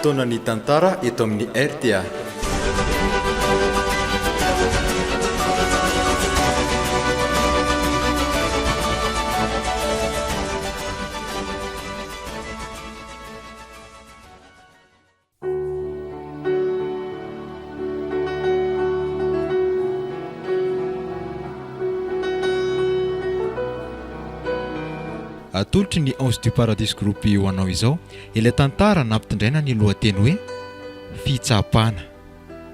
Fotoanan'ny tantara eto amin'ny rta. Atolotry ny Ange du Paradis Group ho anao izao ilay tantara nampitondraina ny lohateny hoe Fitsapana.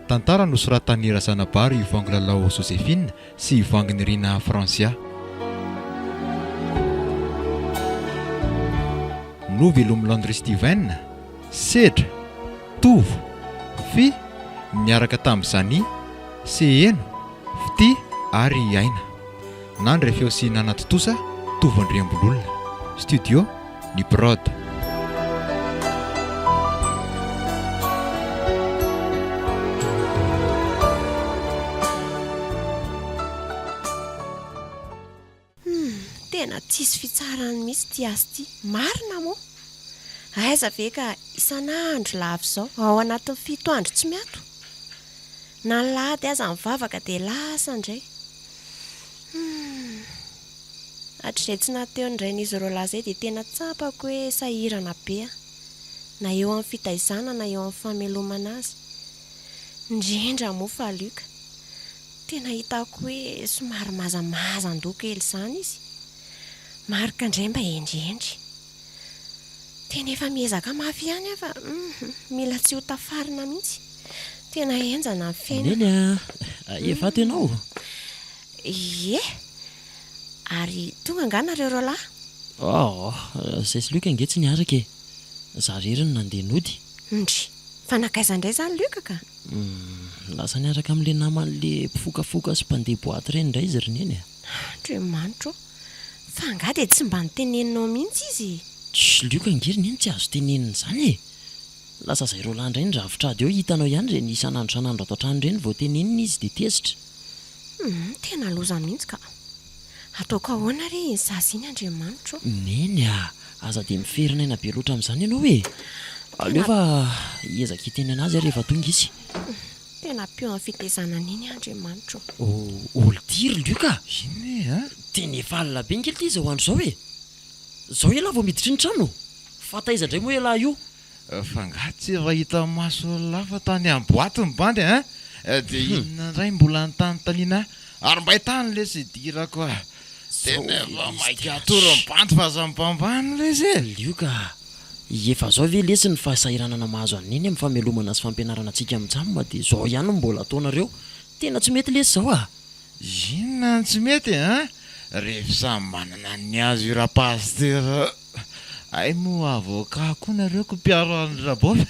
Tantara nosoratan'i Razanabary Vangilalao Joséphine sy Vanginirina Francia. Novelomin'i Landry Steven, Sedra, Tovo, Fy, niaraka tamin'i Zani, Seheno, Fitia ary Aina. Nandre feo sy nanatontosa Tovo Andriambololona. Studio, Ny Prod. Humm, tena tsisy fitsaharany mihitsy ity asa ity, marina moa? Aiza ve ka isan'andro lava izao, ao anatin'ny fito andro tsy miato? Na ny lahady aza mivavaka dia lasa indray. Humm. Hatrizay tsy nahateo ny rain'izy roalahy izay dia tena tsapako hoe sahirana be aho, na eo amin'ny fitaizana na eo amin'ny famelomana azy. Indrindra moa fa Luc. Tena hitako hoe somary mazamazan-doha kely izany izy. Marc indray mba hendrihendry. Tena efa miezaka mafy ihany aho fa hum mila tsy ho tafarina mihitsy. Tena henjana ny fiainana. Neny a! Efa ato ianao? Ie! Ary tonga angaha nareo roalahy? Oh! Zay sy Luc ange tsy niaraka e! Za irery no nandeha nody. Ndry! Fa nankaiza indray izany Luc ka? Humm! Lasa niaraka amin'ilay namany le mpifokafoka sy mpandeha boite ireny indray izy ry Neny a! Andriamanitra ô! Fa angaha dia tsy mba noteneninao mihitsy izy? Tssy! Luc ange ry Neny tsy azo tenenina izany e! Lasa zay roalahy indray ny ravitr'ady eo, hitanao ihany ireny isan'andro isan'andro ato an-trano ireny vao tenenina izy dia tezitra. Humm! Tena loza mihitsy ka! Ataoko ahoana re iny zaza iny Andriamanitro ô! Neny a! Aza dia miferinaina be loatra amin'izany ianao e! Aleo fa hiezaka hiteny an'azy aho rehefa tonga izy. Tena ampio amin'ny fitaizana an'iny aho Andriamanitro ô! Oh olo-ty ry Luc a! Inona e a? Tena efa alina be ange ity izao andro izao e! Izao ialahy vao miditra ny trano? Fa taiza indray moa ialahy io? Fa nga tsy efa hita maso lah fa tany am boite ny bandy an! Dia inona indray mbola anontaniana ahy? Ary mbay tany lesy idirako ah! Tena efa maika hatory ny bandy fa aza mibambany lesy e! Lioka a! Efa zao ve lesy ny fahasahiranana mahazo an'i Neny amin'ny famelomana sy fampianarana antsika amin'ny jam dia zao ihany no mbola ataonareo? Tena tsy mety lesy zao a! Inona no tsy mety an! Rehefa samy manana ny azy io ra-pasitera. Hay moa avocat koa nareo ko mpiaro an'i Rabôf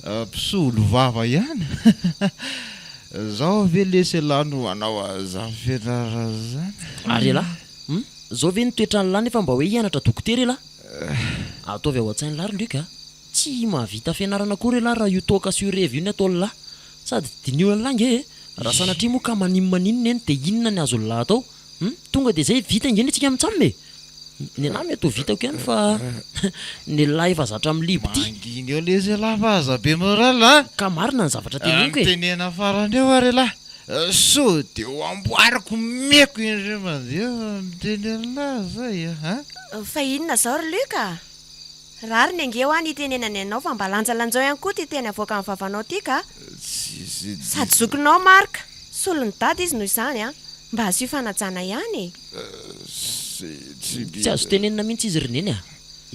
mpisolo vava ihany Zao ve lesy elah no hanao an'izany fianarana izany? Ary elah? Hum? Zao ve ny toetran'lah nefa mba hoe hianatra dokotera elah? Ataovy ao an-tsain'lah ry Luc a! Tsy mahavita fianarana akory elah raha io toaka sy io revy io ny ataon'lah. Sady diniho an'lah ange e! Raha sanatria moa ka maninona eny dia inona ny azon'lah atao? Hum? Tonga dia zay vita ange ny antsika mitsam e! Ny anah mety ho vitako ihany fa ny lahy efa zatra milibo ty. Mangina eo lesy elah fa aza be moral a! Ka marina ny zavatra teneniko e! Mitenena farany eo ary elah sao de ho amboariko omeko indray mandeha fa miteny an'lah zay a! Fa inona izao ry Luc a? Rariny ange hoa ny itenenany anao fa mba lanjalanjao ihany koa ity teny avoakan'ny vavanao ity ka! Sady zokinao Marc, solon'i Dada izy noho izany an! Mba asio fanajana ihany e! Tsy azo tenenina mihitsy izy ry neny a!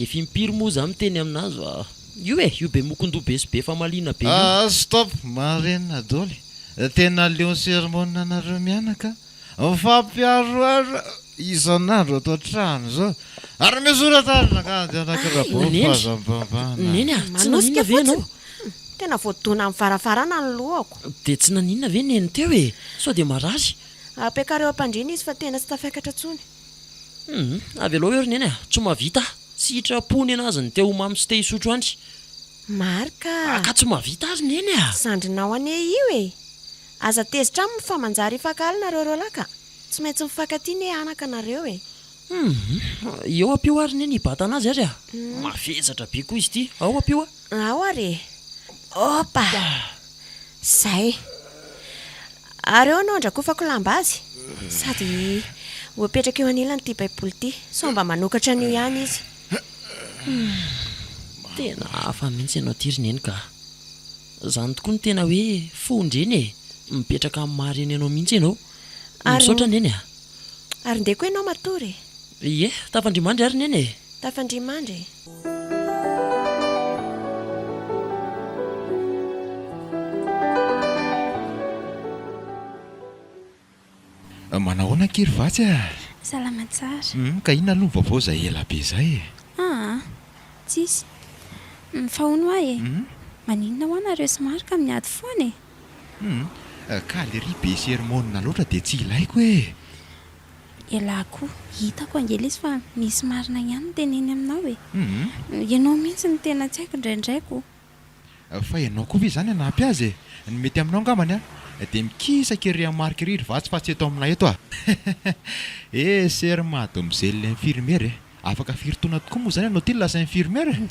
Efa impiry moa za miteny aminazy fa io e! Io be mokondoha be sy be famaliana be io. Ah stop! Marenina doly! Tena leo ny sermon nareo mianaka a! Mifampiharoharo isan'andro ato an-trano zao! Ary misoratra ary nankany dia anakirabao Neny! fa aza mibambana. Neny a! Tsy Manosika naninona ve ianao? fotsiny! Tena voadona amin'ny varavarana ny lohako. Dia tsy naninona ve neny teo e? Sao dia marary? Ampiakareo am-pandriana izy fa tena tsy tafiakatra intsony. Humm, avelao eo ry neny a! Tsy mahavita aho. Tsy hitrapo nenazy ny te ho mamo sy te hisotro any. Marc a! Ka tsy mahavita aho ry neny a! Zandrinao anie io e! Aza tezitra aminy fa manjary hifankahala nareo roalahy ka! Tsy maintsy mifankatia anie anaka nareo e! Humm, eo ampio ary neny hibata anazy ary a! Mavesatra be koa izy ity, ao ampio a! Ao ary e! Opa! Zay! Ary eo no andrakofako lamba azy, sady ho apetraka eo anilany ity baiboly ity, sao mba manokatra an'io ihany izy. Humm, tena hafa mihitsy ianao ity ry neny ka! Izany tokoa no tena hoe fon-dreny e! Mipetraka amin'ny maha reny anao mihitsy ianao. Misaotra neny a! Ary ndeha koa ianao matory e! Ie, tafandria-mandry ary neny e! Tafandria-mandry e! Manahoana akia ry Vatsy a! Salama tsara. Hum, ka inona aloha ny vaovao izay ela be izay e? Aa, tsisy. Fa hono hoa e, maninona hoa nareo sy Marc miady foana e? Hum, ka le ry be sermona loatra dia tsy ilaiko e! Elah koa, hitako ange lesy fa misy marina ihany ny teneny aminao e! Ianao mihitsy no tena tsy haiko indraindray ko! Fa ianao koa ve izany hanampy azy e? Ny mety aminao angambany an, dia mikisaka ery amin'ny marika ery ry vatsy fa tsy eto aminay eto a! Eh sœur mademoiselle infirmière e! Afaka firy taona tokoa moa izany ianao ity no lasa infirmière e?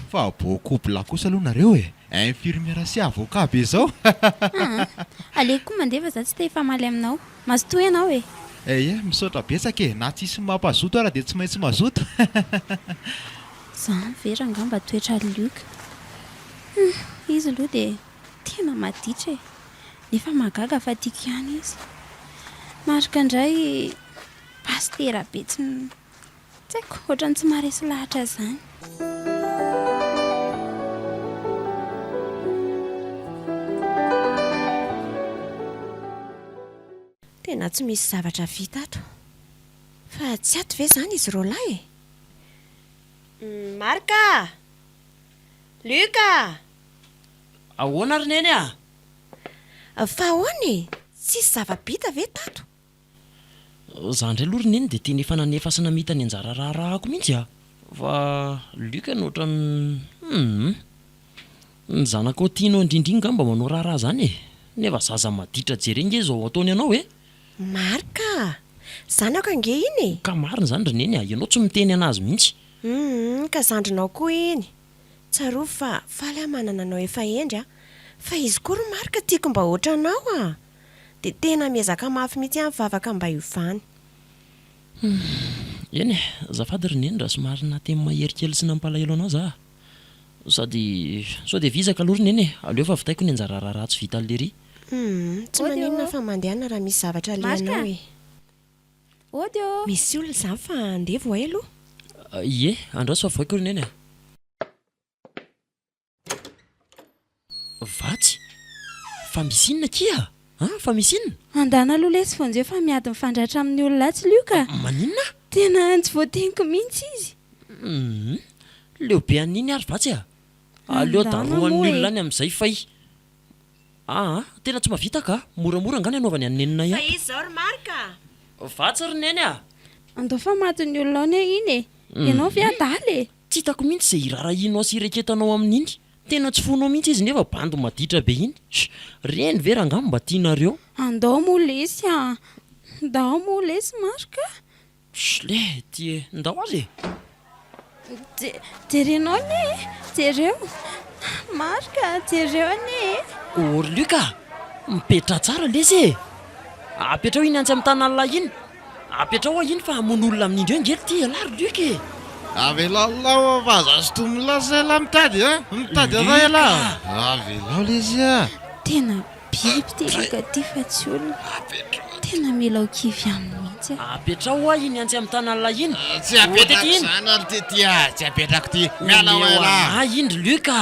Fa beau couple kosa aloha nareo e! Infirmière sy avocat be zao! Aa! Aleoko koa mandeha fa za tsy te hifamaly aminao. Mazotoa ianao e! Ie, misaotra betsaka e! Na tsisy mampazoto ara dia tsy maintsy mazoto! Zany ve rangah mba toetra Luc? Hum, izy aloha dia tena maditra e! Nefa mahagaga fa tiako ihany izy. Marc indray pasitera be tsy tsy haiko, ohatran'ny tsy maharesy lahatra izany. Tena tsy misy zavatra vita ato. Fa tsy ato ve izany izy roalahy e? Marc a! Luc a! Ahoana ry Neny a? Fa ahoana e? Tsisy zava-bita ve tato? Za indray aloha ry Neny dia tena efa nanefa sy namita ny anjara raharahako mihitsy a! Fa Luc no ohatran'ny humm. Ny zanakao tianao indrindra iny ngamba manao raharaha izany e! Nefa zaza maditra jereo nge izao ataony anao e! Marc a! Zanako ange iny e! Ka marina izany ry Neny a! Ianao tsy miteny an'azy mihitsy. Humm ka zandrinao koa iny. Tsarovy fa faly aho manana anao efa hendry a! Fa izy koa ry Marc tiako mba ohatranao a! Dia tena miezaka mafy mihitsy aho mivavaka mba hiovany. Humm eny e! Azafady ry Neny raha somary nahateny mahery kely sy nampalahelo anao za a! Sady sao dia vizaka aloha ry Neny e! Aleo fa vitaiko ny anjara raharaha tsy vitan'i Lery. Humm, tsy Ody maninona ô! fa mandehana raha misy zavatra Marc alehanao a! e! Ody ô! Misy olona izany fa andeha vao hay aloha. Ie, andraso fa voaiko ry Neny a! Vatsy? Fa misy inona akia? An? Fa misy inona? Andana aloha lesy vonjeo fa miady mifandratra amin'ny olona atsy Luc a! Maninona? Tena tsy voateniko mihitsy izy. Humm, leo be an'iny ary Vatsy a! Aleo Andana darohan'ny moa e! olona any amin'izay fay. Aa, tena tsy mahavita ka! Moramora angaha ny anaovany an'i Neninay Fa ato. iza izao ry Marc a? Vatsy ry Neny a! Andao fa matin'ny olona ao anie iny e! Ianao ve adala e? Tsy hitako mihitsy izay irarahianao sy ireketanao amin'iny. Tena tsy foinao mihitsy izy nefa bandy maditra be iny. Sh! Reny ve rangaha mba tianareo? Andao moa lesy a! Ndao moa lesy Marc a! Sh! Le ty e! Ndao aza e! Je, jerenao anie e! Jereo! Marc a! Jereo anie e! Oh ry Luc a! Mipetraha tsara lesy e! Apetraho iny antsy amin'ny tanan'lah iny! Apetraho hoa iny fa hamono olona amin'indreo ange ity ialahy ry Luc e! Avelao lao fa aza sintominy lasa ialahy mitady a! Mitady anay ialahy! Avelao lesy a! Tena biby ity Luc ity fa tsy olona. Tena mila ho kivy aminy mihitsy aho. Apetraho hoa iny antsy amin'ny tanan'ilay iny. Tsy apetrako izany ary ity ty a! Tsy apetrako ity. Miala hoa Omeo ialahy. anah iny ry Luc a!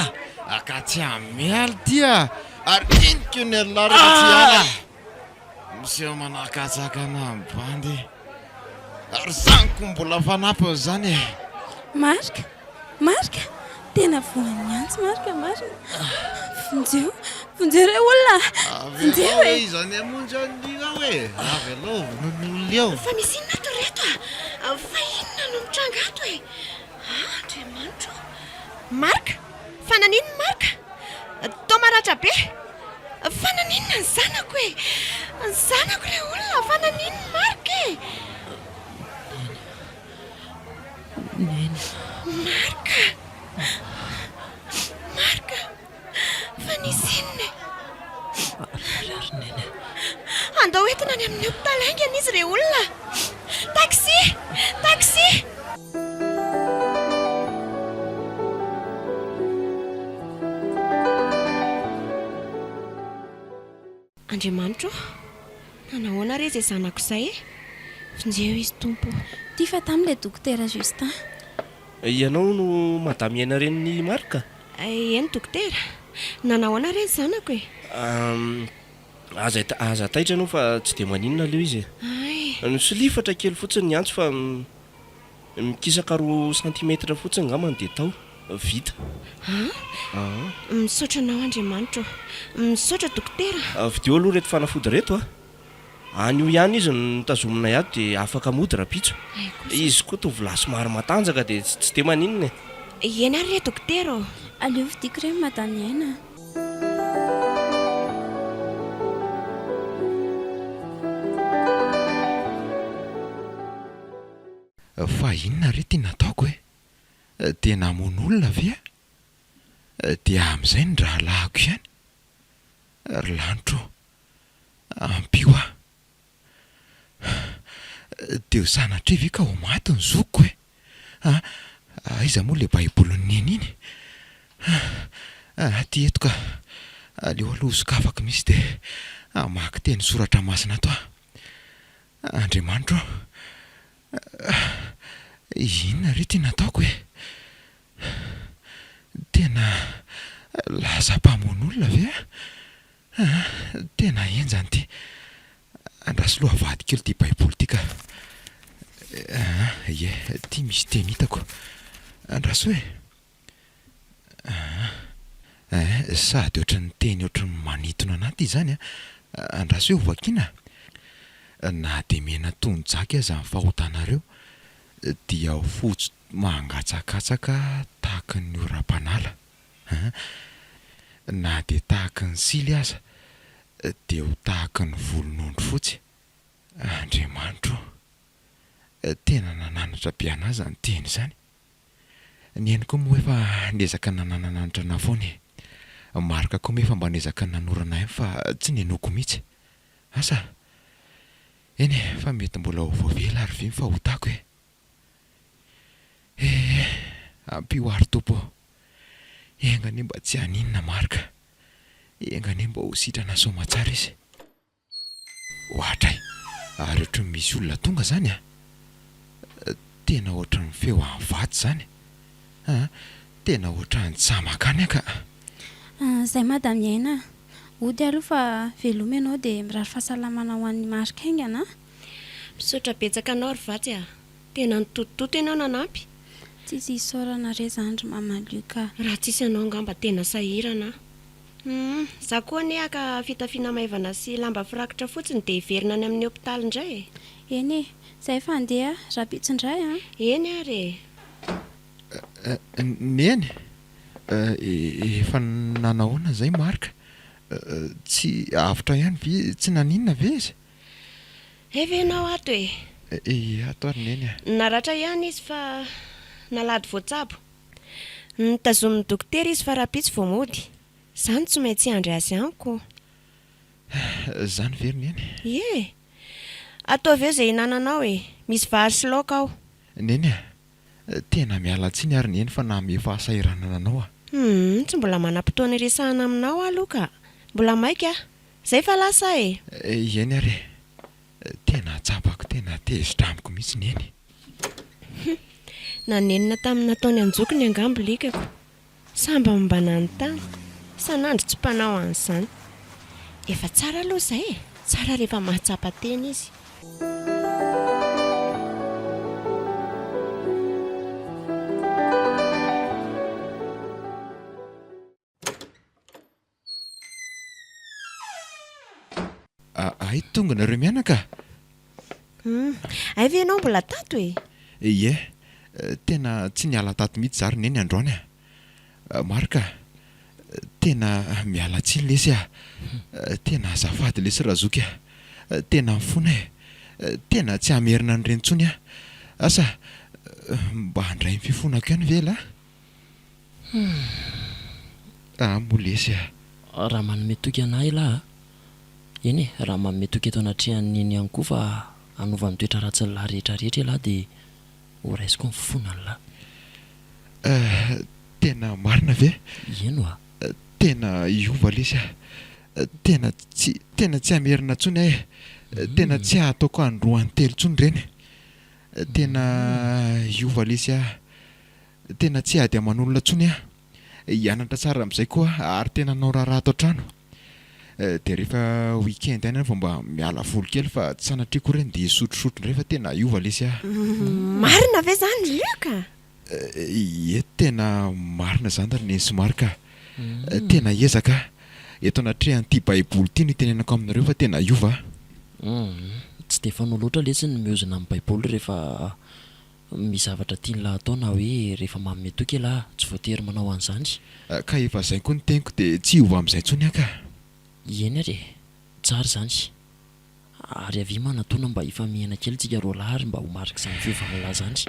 Ka tsy hamela ity a! Ary henoko ny ialahy rehefa tsy hiala. Miseho manakatsakana ny bandy. Ary zany ko mbola fanampiny zany e. Marc! Marc! Tena voan'ny antsy Marc marina. Vonjeo! Vonjeo re olona a! Vonjeo Avelao e! e izany hamonjy an'i ao e! Avelao vonoin'ny olona eo. Fa misy inona ato ry reto a? Fa inona no mitranga ato e? Andriamanitro o! Marc! Fa naninona Marc? Toa maratra be! Fa naninona ny zanako e? Ny zanako re olona! Fa naninona Marc e? Neny. Marc! Marc! Fa nisy inona e? Ary ary Neny. Andao entina any amin'ny hopitaly haingana izy re olona! Taxi! Taxi! Andriamanitra ô! Nanahoana re izay zanako izay e? Vonjeo izy Tompo ô! Ty fa tam le dokotera Justin. Ianao no madame Aina renin'i Marc? Eny dokotera. Nanahoana re ny zanako e? Aza aza taitra ianao fa tsy dia maninona aleo izy e. Hay. Nisolifatra kely fotsiny ny antso fa Mikisaka roa centimètre fotsiny angambany dia tao. Vita. An? Misaotra anao Andriamanitra ô. Misaotra dokotera. Vidio aloha ireto fanafody ireto a. Anio ihany izy no tazominay ato dia afaka mody rahampitso. Hay kosa. Izy koa tovolahy somary matanjaka dia tsy dia maninona e. Eny ary re dokotera ô. Aleo vidiako re madame Aina a. Fa inona re ty nataoko e? Dia namono olona ve aho? Dia amin'izay ny rahalahiko ihany? Ry lanitra ô, ampio aho. Dia ho sanatria ve ka ho maty ny zokiko e? A, aiza moa ilay baibolin'i Neny iny? A, aty eto ka. Aleo aloha ho sokafako mihitsy dia hamaky teny soratra masina ato aho. Andriamanitro ô! Inona re ity nataoko e? Tena lasa mpamono olona ve aho? Tena henjana ity. Andraso aloha avadiko kely ity baiboly ity ka. Ie, ity misy teny hitako. Andraso e! Aa, sady ohatran'ny teny ohatran'ny manintona anah ity izany an! Andraso hoe hovakiana a! Na dia mena toy ny jaky aza ny fahotanareo dia ho fotsy mangatsakatsaka tahaky ny oram-panala an! Na dia tahaky ny sily aza dia ho tahaky ny volon'ondry fotsy. Andriamanitro ô! Tena nananatra be anah izany teny izany. Ny ainy koa moa efa niezaka nananananatra anah foana e. Marc koa moa efa mba niezaka nanorana ahy fa tsy ninoako mihitsy. Asa? Eny e, fa mety mbola ho voavela ary ve ny fahotako e? Ee, ampio ahy ry Tompo ô. Enga anie mba tsy haninona Marc. Enga anie mba ho sitrana soamatsara izy. Ohatray! Ary ohatran'ny misy olona tonga zany a! Tena ohatran'ny feo any vato zany a! Tena ohatran'ny tsa makany aho ka! Zay madame Aina a! Hody aloha fa veloma ianao dia mirary fahasalamana ho an'i Marc haingana a! Misaotra betsaka anao ry Vatsy a! Tena nitotototo ianao nanampy. Tsisy isaorana re zany ry mama Luc a! Raha tsisy anao angamba tena sahirana aho. Humm, za koa anie haka fitafiana maivana sy lamba firakotra fotsiny dia hiverina any amin'ny hopitaly indray e. Eny e, zay fa handeha rahampitso indray an. Eny ary e. Neny, efa nanahoana izay Marc? Tsy avotra ihany ve, tsy naninona ve izy? Hay ve ianao ato e? Ie, ato ary Neny a. Naratra ihany izy fa nalady voatsabo. Notazomin'ny dokotera izy fa rahampitso vao mody. Za no tsy maintsy hiandry azy amiko. Zany ve ry Neny? Ie. Ataovy eo izay hinananao e. Misy vary sy laoka ao. Neny a! Tena miala tsiny ary Neny fa nahamehy fahasahiranana anao aho. Humm, tsy mbola manam-potoana hiresahana aminao aho aloha ka. Mbola maika aho. Zay fa lasa aho e. Eny ary e. Tena tsapako tena tezitra amiko mihitsy Neny. Hum! Nanenina tamin'ny nataony an-jokiny angamba likako. Sambany mba nanontany. Isan'andro tsy mpanao an'izany. Efa tsara aloha izay e! Tsara rehefa mahatsapa tena izy. Hay tonga nareo mianaka a! Hum, hay ve ianao mbola tato e? Ie, tena tsy niala tato mihitsy za ry Neny androany a! Marc a, tena miala tsiny lesy a! Tena azafady lesy Razoky a! Tena mifona e! Tena tsy hamerina an'ireny intsony aho! Asa! Mba handray ny fifonako ihany ve elah? Humm. Ah moa lesy ah. Raha manome toky anah elah a! Eny e, raha manome toky eto anatrehan'i Neny ihany koa fa hanova ny toetra ratsin'lah rehetra rehetra elah dia ho raisiko ny fifonan'lah. Eh, tena marina ve? Eny oa. Tena hiova lesy ah. Tena tsy, tena tsy hamerina intsony aho e. Tena tsy hataoko androany telo intsony ireny. Tena hiova lesy ah. Tena tsy hiady aman'olona intsony aho. Hianatra tsara amin'izay koa aho ary tena hanao raharaha ato an-trano. Dia rehefa week-end any aho vao mba miala voly kely fa tsy sanatria koa ireny dia hisotrosotro indray fa tena hiova lesy aho. Marina ve izany ry Luc a? Ie tena marina izany ry Neny sy Marc a! Tena hiezaka aho. Eto anatrehan'ity baiboly ity no itenenako aminareo fa tena hiova aho. Tsy dia fanao loatra letsy ny miozona amin'ny baiboly rehefa misy zavatra tian'lah atao na hoe rehefa manome toky elah, tsy voatery manao an'izany. Ka efa zay koa ny teniko dia tsy hiova amin'izay intsony aho ka. Eny ary e! Tsara izany. Ary avia manatona mba hifamihana kely tsika roalahy ary mba ho marik'izany fiovan'lah izany.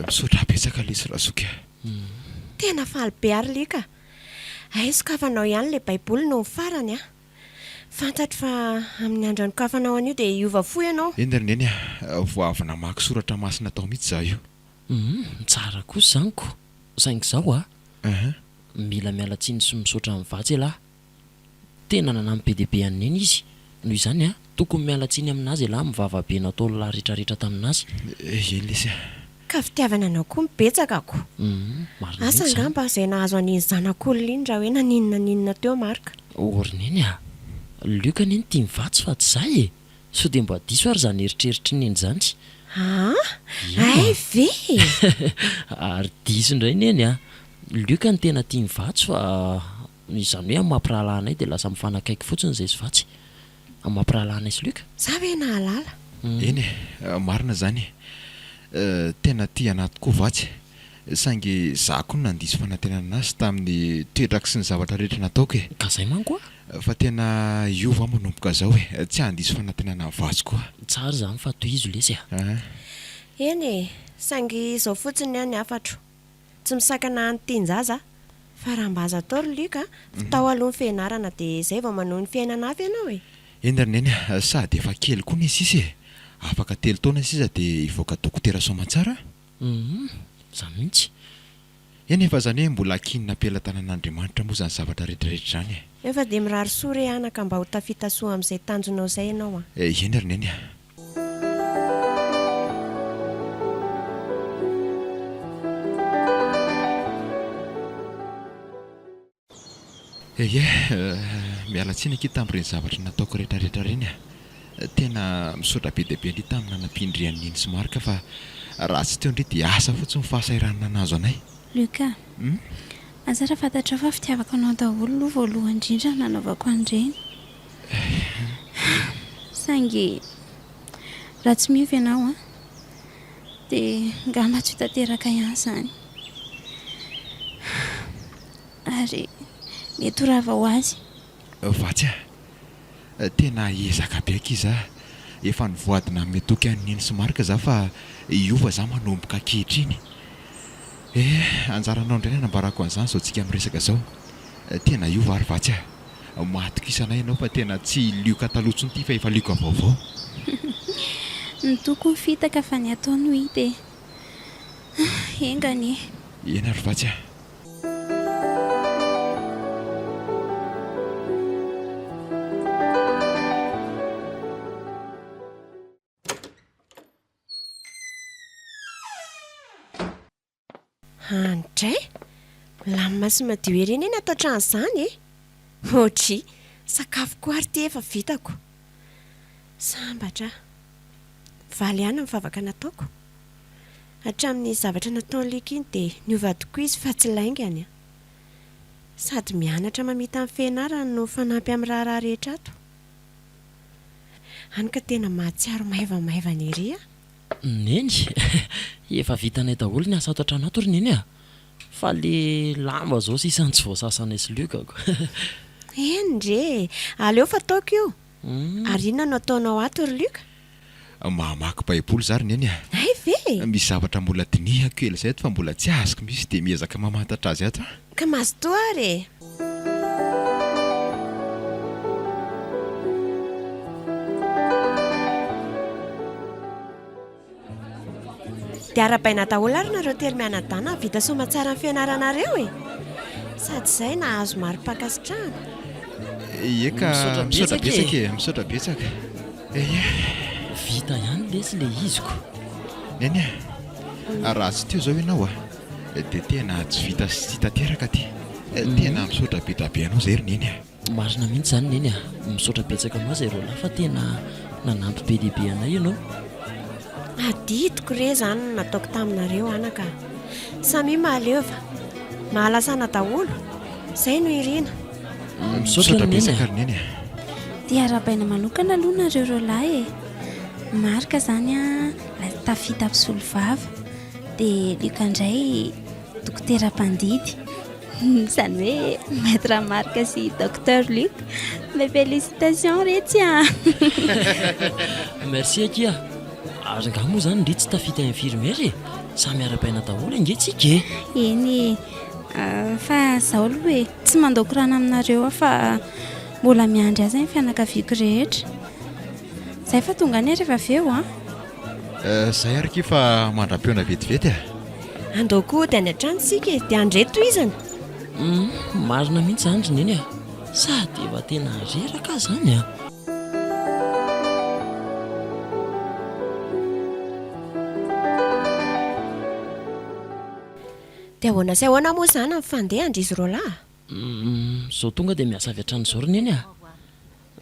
Misaotra betsaka lesy razoky a! Tena faly be ary Lika a! Hay sokafanao ihany ilay baiboly nony farany a! Fantatro fa amin'ny andro hanokafanao an'io dia hiova fo ianao. Eny ry Neny a! Vao avy namaky soratra masina tao mihitsy izaho io. Humm, tsara kosa izany ko! Saingy izao a! Mila miala tsiny sy misaotra an'i Vatsy ialahy. Tena nanampy be dia be an'i Neny izy. Noho izany a! Tokony miala tsiny aminazy ialahy amin'ny vava be nataon'lah retraretra taminazy. Eny lesy a! Ka fitiavana anao koa no betsaka ko! Humm, marina Asa mihitsy izany. angamba izay nahazo an'iny zanak'olona iny raha hoe naninona naninona teo Marc. Oh ry Neny a! Luc anie no tia mivatsy fa tsy za e! Sao dia mba diso ary izany eritreritr'i Neny izany? Aa! Eny Hay a! ve e! Ary diso indray Neny a! Luc no tena tia mivatsy fa izany hoe amin'ny maha mpirahalahy anay dia lasa mifanakaiky fotsiny izay sy vatsy. Amin'ny maha mpirahalahy anay sy Luc. Za ve nahalala? Eny e, marina izany e. Tena tia anah tokoa Vatsy, saingy za koa no nandiso fanantenana anazy tamin'ny toetrako sy ny zavatra rehetra nataoko e. Ka zay manko a! Fa tena hiova aho manomboka zao e, tsy handiso fanantenana an'i Vatsy koa. Tsara izany fa tohizo lesy a! Eny e, saingy izao fotsiny ny ahy ny hafatro, Tsy misakana any tian-jaza fa raha mba azo atao ry Luc a, vitao aloha ny fianarana dia izay vao manohy ny fiainana hafa ianao e! Eny ry Neny a, sady efa kely koa ny sisa e! Afaka telo taona sisa dia hivoaka dokotera soamantsara a! Humm, zany mihitsy. Eny e, fa zany hoe mbola ankinina am-pelatanan'Andriamanitra moa izany zavatra rehetrarehetra izany e! Efa dia mirary soa re anaka mba ho tafita soa amin'izay tanjonao izay ianao a! Eny ry Neny a! Ehe, miala tsiny akia tamin'ireny zavatra nataoko rehetrarehetra ireny a! Tena misaotra be dia be ndry tamin'ny nanampian-dry an'i Neny sy Marc fa raha tsy teo ndry dia asa fotsiny ny fahasahiranana nahazo anay. Luc a! Asa raha fantatrao fa fitiavako anao daholo aloha voalohany indrindra no nanaovako an'ireny. Saingy raha tsy miova ianao an, dia angamba tsy ho tanteraka ihany izany. Ary mety ho rava ho azy. Vatsy a! Tena hiezaka be akia za. Efa nivoady nanome toky an'i Neny sy Marc za fa hiova za manomboka ankehitriny. Eh, anjaranao indray ny hanambarako an'izany izao tsika miresaka izao. Tena hiova ary Vatsy a! Matokisa anay ianao fa tena tsy lioka taloha intsony ity fa efa lioka vaovao. Ny toky no fitaka fa ny atao no hita e. Enga anie. Eny ary Vatsy a! Andray! Milamina sy madio ery anie ny ato an-trano izany e! Ohatry! Sakafo koa ary ity efa vitako. Sambatra aho. Mivaly ihany ny vavaka nataoko. Hatramin'ny zavatra nataon'i Luc iny dia niova tokoa izy fa tsy laingany an! Sady mianatra mamita ny fianarany no mifanampy amin'ny raharaha rehetra ato. Hany ka tena mahatsiaro maivamaivana ery aho. Neny, efa vitanay daholo ny asa ato an-trano ato ry Neny a! Fa le lamba zao sisa no tsy voasasanay sy Luc ko! Eny re e! Aleo fa ataoko io! Ary inona no ataonao ato ry Luc? Mamaky baiboly za ry Neny a! Hay ve? e! Misy zavatra mbola dinihako kely izay ato fa mbola tsy azoko mihitsy dia miezaka mamantatra azy ato aho. Ka mazotoa ary e! Dia arahabaina daholo ary nareo telo mianadahy nahavita soamatsara ny fianaranareo e! Sady izay nahazo mari-pankasitrahana. Ie ka, misaotra betsaka e, misaotra betsaka. Ie. Vita ihany lesy le izy ko. Neny a, raha tsy teo izao ianao a, dia tena tsy vita sy tsy tanteraka aty. Tena misaotra be dia be anao izay ry Neny a. Marina mihitsy izany Neny a! Misaotra betsaka anao izay roalahy fa tena nanampy be dia be anay ianao. Adidiko re izany no nataoko taminareo anaka a! Samia mahaleova, mahalasana daholo, izay no irina. Misaotra betsaka ry Neny a! Dia arahabaina manokana aloha nareo roalahy e! Marc izany an, tafita mpisolovava, dia Luc indray dokotera mpandidy. Izany hoe Maître Marc sy Docteur Luc. Mes félicitations retsy a! Merci akia. Ary nga moa izany ndry tsy tafita infirmière e? Samy arahabaina daholo ange tsika e! Eny e! Fa izao aloha e, tsy mandao korana aminareo aho fa mbola miandry azy ny fianakaviako rehetra. Izay fa tonga any rehefa avy eo an! Zay ary akia fa mandra-pihaona vetivety a! Andao koa hody any an-trano isika e, dia handre tohizana. Humm, marina mihitsy izany ry Neny a! Sady efa tena reraka aho izany a! Dia ahoana sy ahoana moa izany ny fandehan-dry izy roalahy? Humm, izao tonga dia miasa avy hatrany izao ry Neny a!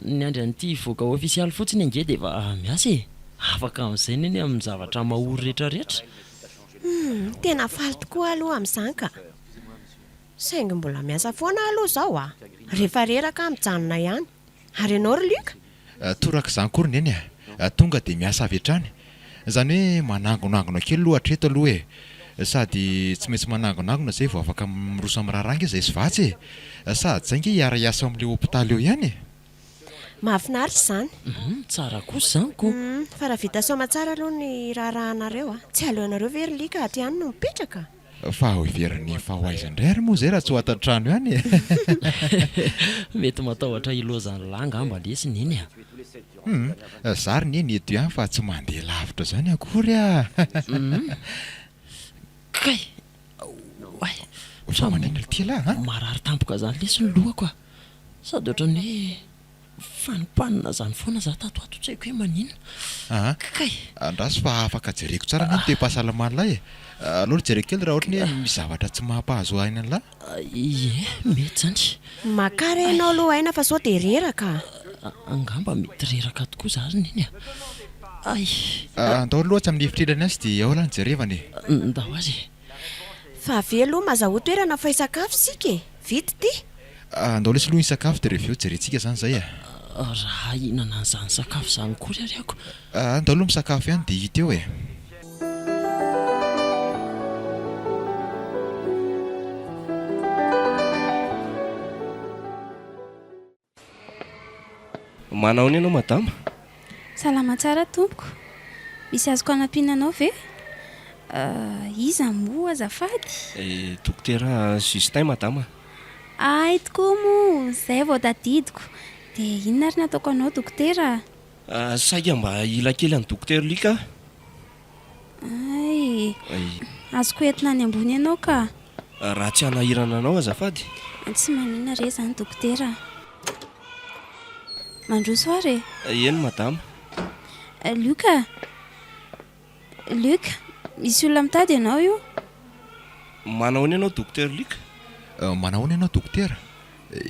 Niandry an'ity hivoaka ofisialy fotsiny ange dia efa miasa e! Afaka amin'izay neny amin'ny zavatra mahory rehetrarehetra. Humm, tena faly tokoa aloha amin'izany ka! Saingy mbola miasa foana aho aloha izao a! Rehefa reraka aho mijanona ihany. Ary ianao ry Luc? Torak'izany koa ry Neny a! Tonga dia miasa avy hatrany. Izany hoe manangonangona kely aloha hatreto aloha e! Sady tsy maintsy manangonangona izay vao afaka miroso amin'ny raharaha ange izay sy vatsy e! Sady izay ange hiara-hiasa ao amin'ilay hopitaly eo ihany e! Mahafinaritra izany. Hum, tsara kosa izany ko! Hum, fa raha vita soamatsara aloha ny raharahanareo a! Tsy aleonareo ve ry Lika aty ihany no mipetraka? Fa hoheveriny fa ho aiza indray ary moa izay raha tsy ho ato an-trano ihany e! Mety matahotra hilaozan'lah angamba lesy neny a! Hum, za ry neny eto ihany fa tsy mandeha lavitra izany akory ah! Hum, kay! Oay! Fa manina ity lah an? Marary tampoka izany lesy ny lohako a! Sady ohatran'ny hoe. Fanimpanina zany foana za tato ato tsy haiko hoe maninona. Aa Kay! Andraso fa afaka jereko tsara anie ny toe-pahasalaman'lah e! Aleo aloha jereko kely raha ohatra ny hoe misy zavatra tsy mampahazo aina an'lah. Ie, mety zany. Makà re ianao aloha aina fa sao dia reraka a! Angamba mety reraka tokoa za ry neny a! Ay! Andao aloha atsy amin'ny efitra ilany azy dia ao lah no jerevana e! Ndao azy e! Fa avy aloha mazahoa toerana fa hisakafo isika e! Vita ity! Andao lesy aloha hisakafo dia rehefa eo jerentsika izany izay e! Raha hihinana an'izany sakafo izany koa ry ariako. Andao aloha misakafo ihany dia hita eo e! Manahoana ianao madama? Salama tsara tompoko. Misy azoko anampiana anao ve? Iza moa azafady? Dokotera Justin madama. Hay tokoa moa, izay vao tadidiko. Dia inona ary ny ataoko anao dokotera? Saika mba hila kely an'i Dokotera Luc aho. Hay, azoko entina any ambony ianao ka. Raha tsy hanahirana anao azafady. Tsy maninona re izany dokotera a. Mandroso ary e. Eny madama. Luc a! Luc, misy olona mitady ianao io. Manahoana ianao Docteur Luc? Manahoana ianao dokotera?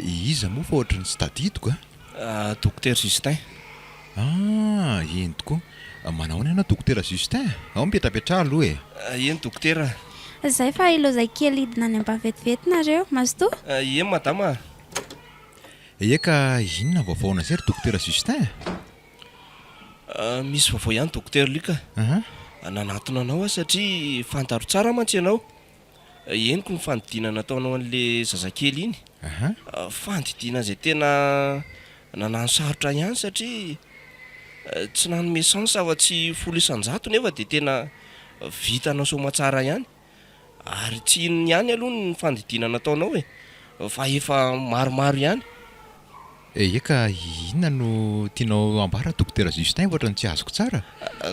Iza moa fa ohatry ny tsy tadidiko a! Docteur Justin. Ah, eny tokoa. Manahoana ianao Dokotera Justin? Ao mipetrapetraha aloha e! Eny Dokotera. Zay fa ilaozay kely hidina any ambany vetivety nareo. Mazotoa? Eny madama a! Ie ka inona ny vaovao anazay ry Dokotera Justin? Misy vaovao ihany Dokotera Luc a! Nanatona anao aho satria fantaro tsara mantsy ianao. Henoko ny fandidiana nataonao an'le zazakely iny. Fandidiana izay tena nanano sarotra ihany satria tsy nanome chance afa-tsy 10% nefa dia tena. Vitanao soamatsara ihany. Ary tsy iny ihany aloha ny fandidiana nataonao e, fa efa maromaro ihany. Eka, inona no tianao ambara Dokotera Justin ohatran'ny tsy azoko tsara?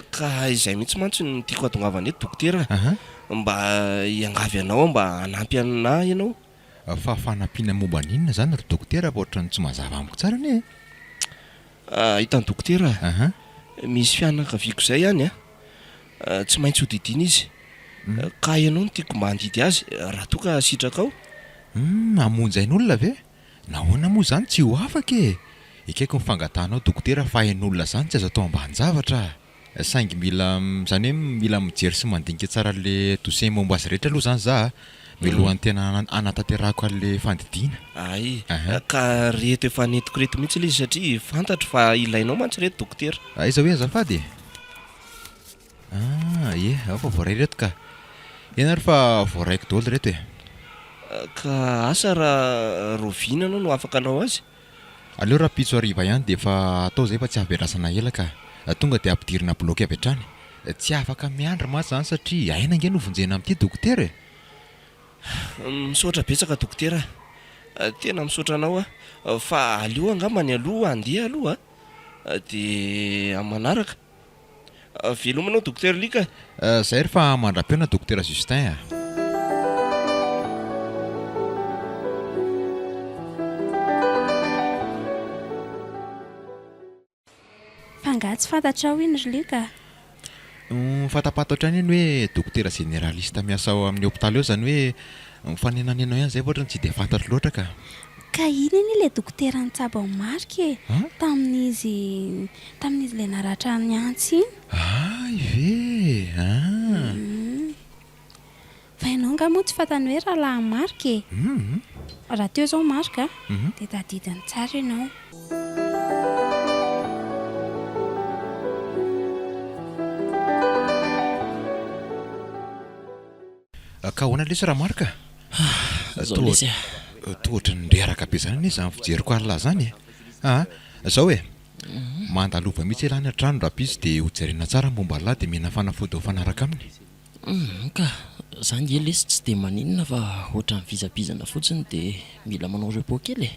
Ka izay mihitsy mantsy no tiako hatongavana eto Dokotera a! Mba hiangavy anao aho mba hanampy anà ianao. Fa fanampiana momba ny inona izany ry Dokotera fa ohatran'ny tsy mazava amiko tsara anie e! Hitan'i Dokotera a! Misy fianakaviako izay any a! Tsy maintsy hodidiana izy. Ka ianao no tiako mba handidy azy raha toa ka sitrakao. Humm, hamonjy ain'olona ve? Nahoana moa izany tsy ho afaka e! Ekeko ny fangatahanao dokotera fa ain'olona izany tsy azo atao ambanin-javatra a! Saingy mila, izany hoe mila mijery sy mandinika tsara an'le dossier momba azy rehetra aloha izany za a! Mialohan'ny tena hanatanterahako an'le fandidiana. Hay, ka reto efa nentiko reto mihitsy ilay izy satria fantatro fa ilainao mantsy ireto dokotera. Aiza hoe azafady e? Ah, ie, ao fa voaray ireto ka. Eny ary fa voaraiko daholo ireto e. Ka asa raha rahoviana ianao no afaka hanao azy? Aleo rahampitso hariva ihany dia efa atao izay fa tsy averasana ela ka. Tonga dia ampidirina bloky avy hatrany. Tsy afaka miandry mantsy izany satria aina ange no vonjena amin'ity dokotera e! Misaotra betsaka dokotera a! Tena misaotra anao aho. Fa aleo angambany aloha handeha aloha dia amin'ny manaraka. Veloma anao Dokotera Luc a! Zay ry fa mandra-pihaona Dokotera Justin a! Fa angaha tsy fantatrao iny ry Luc a? Fantapantatra ihany iny hoe dokotera généraliste miasa ao amin'ny hopitaly ao izany hoe mifanenanena eo ihany izay fa ohatran'ny tsy dia fantatro loatra ka. Ka iny anie ilay dokotera nitsabo an'i Marc e, tamin'izy tamin'izy ilay naratra niantsy iny. Hay ve e! Ah. Fa ianao angaha moa tsy fantany hoe rahalahin'i Marc e? Raha teo izao Marc a, dia tadidiny tsara ianao. Ka ahoana lesy Ramarc a? Zao lesy a. Toa ohatran'ny reraka be zany anie zany fijeriko alina zany e. Aa, zao e, mandalova mihitsy elah any an-trano rahampitso dia hojerena tsara ny momba an'lah dia mena fanafody mifanaraka aminy. Humm ka, za nge lesy tsy dia maninona fa ohatran'ny vizabizana fotsiny dia mila manao repos kely e.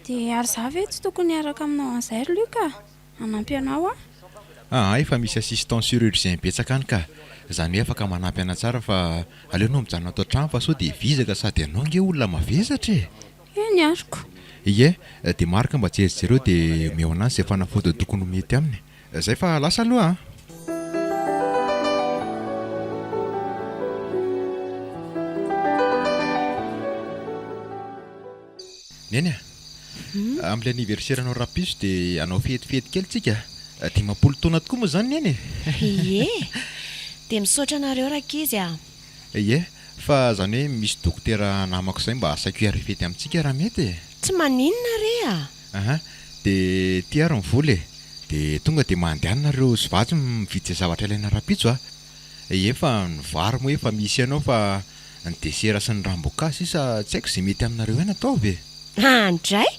Dia ary za ve tsy tokony hiaraka aminao an'izay ry Luc a? Hanampy anao aho. Aa efa misy assistant chirurgien betsaka any ka, izany hoe afaka manampy anà tsara fa aleo ianao mijanona ato an-trano fa sao dia vizaka sady ianao ange olona mavesatra e! Eny ariko. Ie, dia Marc mba jerijereo dia omeo an'azy izay fanafody tokony ho mety aminy. Zay fa lasa aloha an! Neny a! Amin'ilay anniversaire-nao rahampitso dia hanao fetifety kely tsika a! 50 taona tokoa moa izany Neny e! Ie! Dia misaotra anareo rankizy a! Ie! Fa izany hoe misy dokotera namako izay mba asaiko hiara-hifety amintsika raha mety e! Tsy maninona re a! Aha, dia ity ary ny vola e! Dia tonga dia mandehana nareo sy vatsy mividy izay zavatra ilaina rahampitso a! Ie fa ny vary moa efa misy ihany ao fa ny desera sy ny ranom-boankazo sisa tsy haiko izay mety aminareo ihany ataovy e! Andray!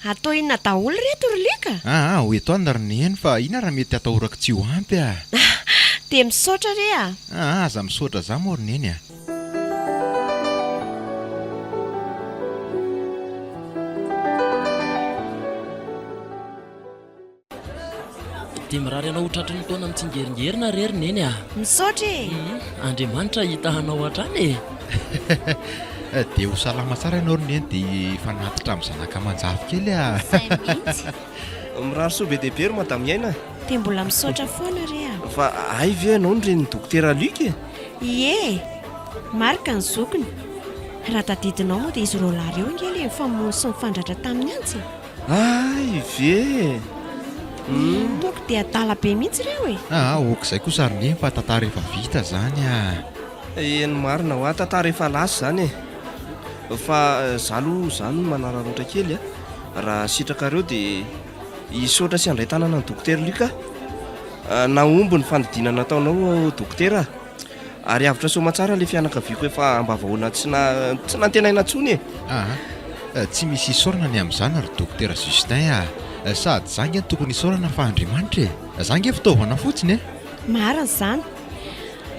Atao inona daholo ireto ry Luc a? Aa, ho eto any ry Neny fa inona raha mety atahorako tsy ho ampy a! Dia misaotra re a! Aa, aza misaotra za moa ry Neny a! Dia mirary anao ho tratry ny taona mitsingeringerina re ry Neny a! Misaotra e! Andriamanitra hita hanao hatrany e! Dia ho salama tsara ianao ry Neny dia hifanatitra amin'ny zanaka aman-jafy kely a! Izay mihitsy! Mirary soa be dia be ry Madame Aina a! Dia mbola misaotra foana re a! Fa hay ve ianao no renin'ny Dokotera Luc e? Ie! Marc ny zokiny. Raha tadidinao moa dia izy roalahy ireo ange ilay nifamono sy nifandratra tamin'ny antsy e! Hay ve e! Ny toko dia adala be mihitsy ireo e! Aa ok izay kosa ry Neny fa tantara efa vita izany a! Eny marina hoa, tantara efa lasa izany e! Fa za aloha izany manararaotra kely a! Raha sitrakareo dia hisaotra sy handray tanana an'i Dokotera Luc aho. Nahomby ny fandidiana nataonao Dokotera a! Ary avotra soamatsara ilay fianakaviako efa ambavahoana tsy na tsy nantenaina intsony e! Aa, tsy misy isaorana ny amin'izany ry Dokotera Justin a! Sady za ange no tokony isaorana fa Andriamanitra e! Za ange fitaovana fotsiny e! Marina izany.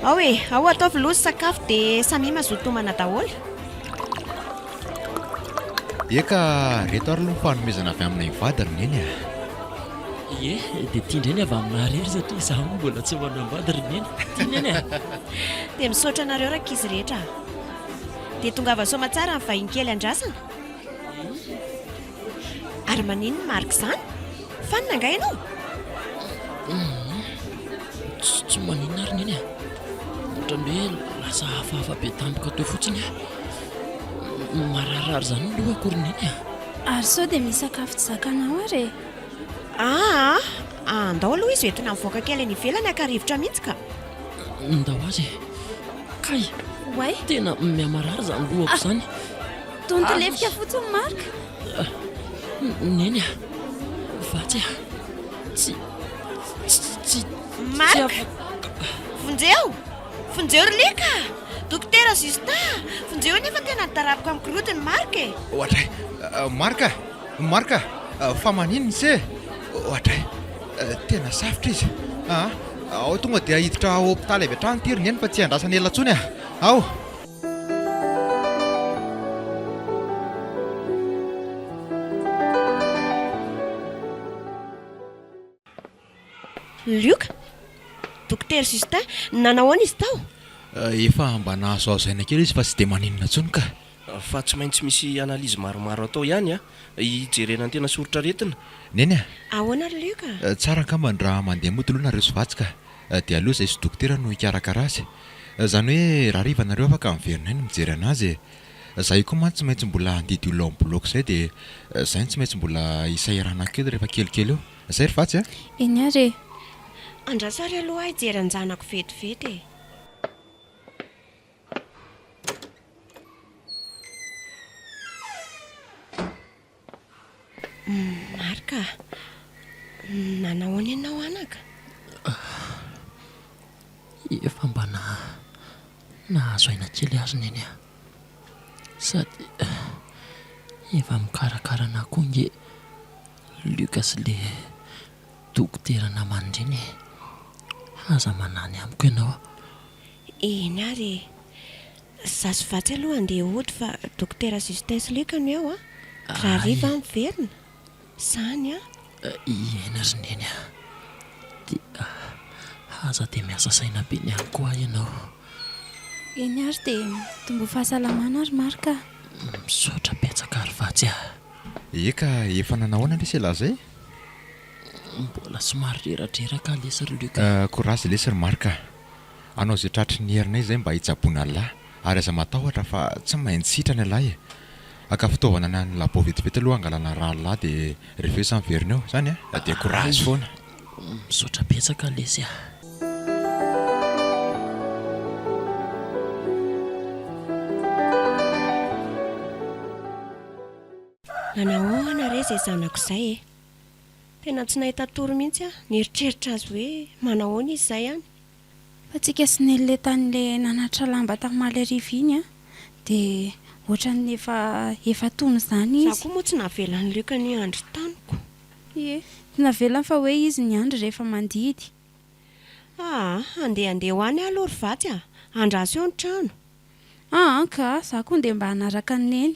Ao e, ao ataovy loha ny sakafo dia samia mazoto homana daholo. Eka, reto ary aloha ny fanomezana avy aminay mivady ry Neny a! Ie, dia ity indray ny avy aminà irery satria izaho moa mbola tsy manambady ry Neny. Ty Neny a! Dia misaotra anareo rankizy rehetra a! Dia tongava soamatsara ny vahiny kely andrasana. Ary maninona Marc izany? Fanina angaha ianao? Tsy, tsy maninona ary Neny a! Ohatran'ny hoe lasa hafahafa be tampoka teo fotsiny aho. Mararirary izany ny lohako ry Neny a! Ary sao dia misy sakafo tsy zakanao ary e? Aa! Andao aloha izy hoentina mivoaka kely any ivelany haka rivotra mihitsy ka! Ndao azy e! Kay! Oay! Tena mihamarary izany lohako izany. Donto lefika fotsiny Marc. Neny a! Vatsy a! Tsy, tsy, tsy, Marc! Vonjeo! Vonjeo ry Lika a! Dokotera Justin a! Vonjeo anie fa tena nidaraboka amin'ny gorodona i Marc e! Oadray! Marc a! Marc a! Fa maninona ise? Oadray! Tena safotra izy a! Ao tonga dia hiditra hopitaly avy hatrany ity ry Neny fa tsy andrasana ela intsony a! Ao! Lioka, Dokotera Justin, nanahoana izy tao? Efa mba nahazoazo aina kely izy fa tsy dia maninona intsony ka. Fa tsy maintsy misy analyse maromaro atao ihany hijerena ny tena soritr'aretina. Neny a! Ahoana ry Lioka? Tsara angambany raha mandeha mody aloha nareo sy Vatsy ka. Dia aleo izay sy dokotera no hikarakara azy. Izany hoe rahariva nareo afaka miverina eny mijery an'azy e. Za io koa mantsy tsy maintsy mbola handidy olona ao amin'ny bloc izay dia zay no tsy maintsy mbola hisahiranako kely rehefa kelikely eo. Zay ry Vatsy a! Eny ary e! Andraso ary aloha aho hijery an-janako vetivety e! Marc a! Nanahoana ianao anaka? Efa mba nahazo aina kely azy Neny a! Sady efa mikarakara anah koa ange Luc sy le dokotera namany ireny e! Aza manahy ny amiko ianao. Eny ary e! Za sy Vatsy aloha andeha hody fa Dokotera Justin sy Luc no eo an! Rahariva aho miverina. Zany an! Eny ry Neny a! Dia aza dia miasa saina be ny any koa ianao. Eny ary dia mitomboa fahasalamana ry Marc a! Misaotra betsaka ry Vatsy a! Eka, efa nanahoana lesy ialahy zay? Mbola somary reradreraka lesy ry Luc a! Courage lesy ry Marc a! Hanao izay tratry ny herinay izay mba hitsaboana an'lah ary aza matahotra fa tsy maintsy sitrana ialahy e! Haka fitaovana any amin'ny labo vetivety aloha hangalana rà an'lah dia rehefa eo za miverina eo, zany a! Dia courage foana! Misaotra betsaka lesy a! Nanahoana re izay zanako izay e! Tena tsy nahita tory mihitsy aho, nieritreritra azy hoe manahoana izy izay any. Fa tsika sy Neny le tany le nanatitra lamba tamaly hariva iny an, dia ohatran'ny efa efa tony izany Za izy. koa moa tsy navelan'i Luc niandry tamiko. Ie, tsy navelany fa hoe izy niandry rehefa mandidy. Aa, handehandeha ho any aho aloha ry Vatsy a! Andraso eo ny trano. Aa ka, za koa ndeha mba hanaraka an'i Neny.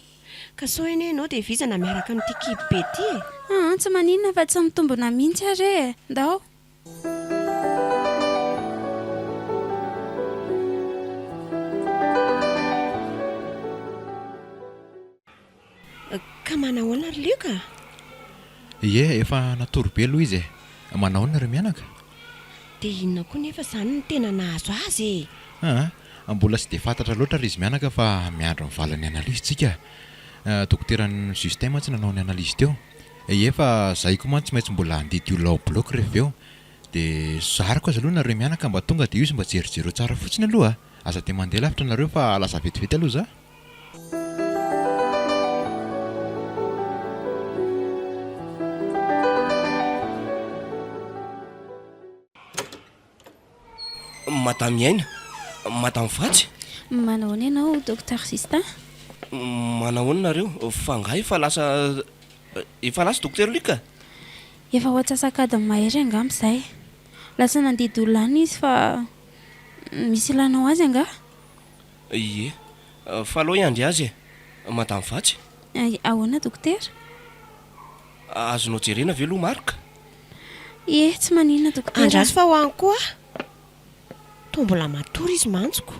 Ka sao anie ianao dia vizana miaraka amin'ity kibo be ity e! Aa, tsy maninona fa tsy mitombina mihitsy ary e! Ndao. Ka manahoana ry Luc a? Ie, efa natory be aloha izy e! Manahoana nareo mianaka? Dia inona koa nefa izany no tena nahazo azy e? Aa, mbola tsy dia fantatra loatra ry izy mianaka fa miandry ny valin'ny analyse tsika. Dokoteran'i Justin mantsy nanao ny analyse teo. Ie, fa zahay koa mantsy tsy maintsy mbola handidy olona ao bloc rehefa avy eo. Dia zariko aza aloha nareo mianaka mba tonga dia io izy mba jerijereo tsara fotsiny aloha a! Aza dia mandeha lavitra nareo fa lasa vetivety aloha za. Madame Aina, Madame Vatsy. Manahoana ianao Docteur Justin? Manahoana nareo? Fa angaha efa lasa efa lasa Docteur Luc? Efa ho antsasak'adiny mahery angamba izay. Lasa nandidy olona any izy fa. Misy ilanao azy angaha? Ie. Fa aleo hiandry azy e. Madame Vatsy. Ahoana dokotera? Azonao jerena ve aloha Marc? Ie, tsy maninona dokotera. Andraso fa ho any koa aho. Toa mbola matory izy mantsy ko.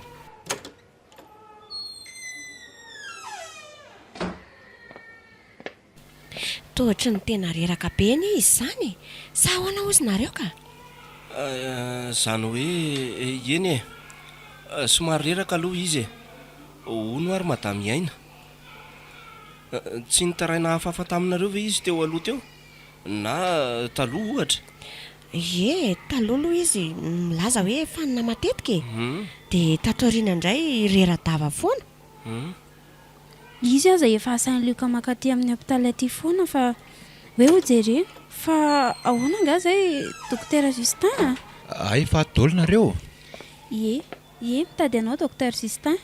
Toa ohatry ny tena reraka be anie izy izany e! Sa ahoana hozy nareo ka? Izany hoe eny e! Somary reraka aloha izy e! Hono ary Madame Aina? Tsy nitaraina hafahafa taminareo ve izy teo aloha teo? Na taloha ohatra? Ie, taloha aloha izy milaza hoe fanina matetika e! Dia tato aoriana indray rera-dava foana. Izy aza efa asain'i Luc mankaty amin'ny hôpital aty foana fa hoe ho jerena. Fa ahoana angaha izay Dokotera Justin a? Hay fa ato daholo nareo? Ie, ie mitady anao Docteur Justin.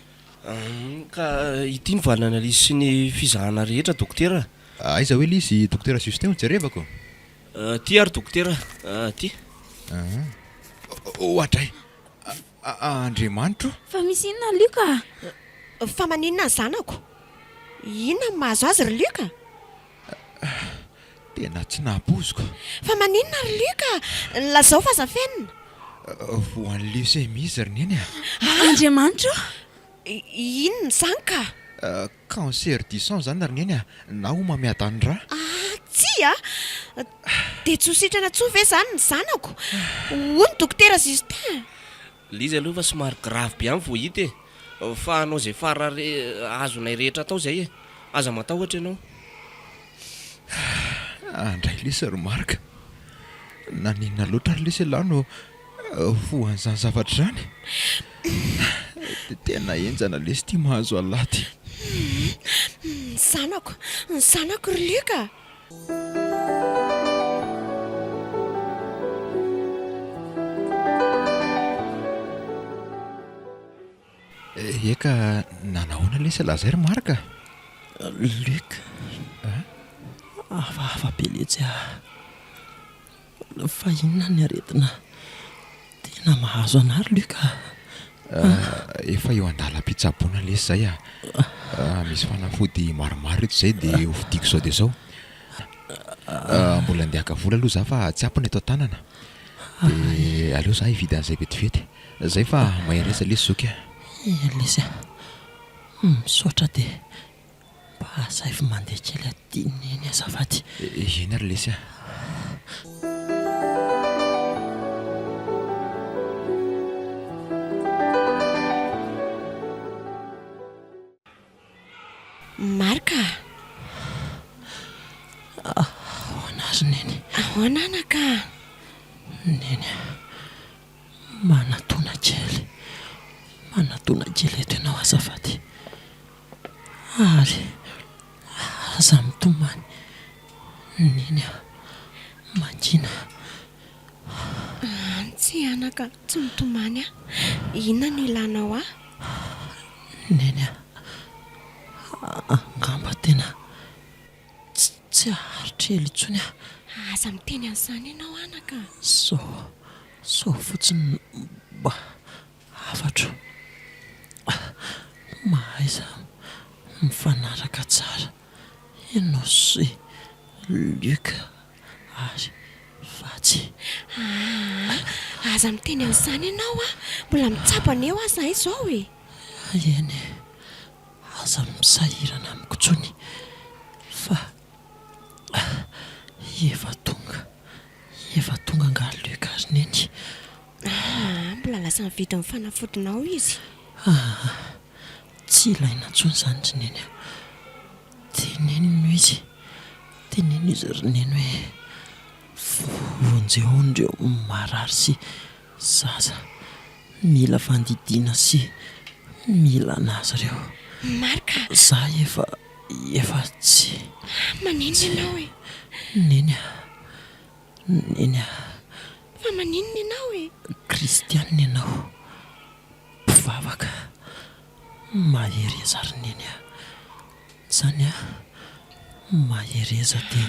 Ka ity ny valiny analyse sy ny fizahana rehetra dokotera a. Aiza hoe ilay izy Dokotera Justin ho jerevako? Ty ary dokotera a, ty. Oadray! Andriamanitro o! Fa misy inona Luc a? Fa maninona ny zanako? Inona no mahazo azy ry Luc a? Tena tsy nampoiziko. Fa maninona ry Luc a? Lazao fa aza afenina. Voan'ny leucémie izy ry Neny a! Andriamanitro o! Inona izany ka? Cancer du sang izany ry Neny a! Na homamiadan'ny rà. Ah tsia! Dia tsy ho sitrana intsony ve izany ny zanako? Hoy ny dokotera Justin. Ilay izy aloha efa somary grave be ihany vao hita e! Fa hanao izay fara azonay rehetra atao izay e! Aza matahotra ianao. Andray lesy ry Marc. Naninona loatra ary lesy ialahy no voan'izany zavatra izany? Dia tena henjana lesy ity mahazo an'lah ity. Ny zanako, ny zanako ry Luc a! Eka, nanahoana lesy ialahy izay ry Marc a? Luc, hafahafa be letsy a! Fa inona ny aretina tena mahazo anah ry Luc a? Efa eo an-dalam-pitsaboana lesy izay a! Misy fanafody maromaro eto izay dia hovidiako izao dia izao. Mbola andeha haka vola aloha za fa tsy ampy ny eto an-tanana. Dia aleo za hividy an'izay vetivety. Zay fa mahereza lesy zoky a! Eny lesy a! Misaotra dia Mba asaivo mandeha kely aty Neny azafady. Eny ary lesy a. Marc a! Ahoana ary Neny? Ahoana anaka? Neny a! Manatona kely, manatona kely eto ianao azafady. Ary aza mitomany Neny a! Mangina. Tsia anaka, tsy mitomany aho. Inona no ilanao ahy? Neny a! Angamba tena tsy haharitra ela intsony aho. Aza miteny an'izany ianao anaka. Sao, sao fotsiny mba Hafatro, Mahaiza mifanaraka tsara ianao sy Luc ary Vatsy. Aa, aza miteny an'izany ianao a! Mbola mitsabo an'eo aho izahay izao e! Eny e, aza misahirana amiko intsony fa efa tonga, efa tonga angaha Luc ary Neny? Aa, mbola lasa nividy ny fanafodinao izy. Aa, tsy ilaina intsony izany ry Neny a! Teneno izy, teneno izy ry Neny hoe vonjeo an'ireo marary sy zaza mila fandidiana sy mila an'azy ireo. Marc a! Za efa, efa tsy. Maninona ianao e? Neny a! Neny a! Fa maninona ianao e? Kristianina ianao, mpivavaka, mahereza ry Neny a! Izany a! Mahereza dia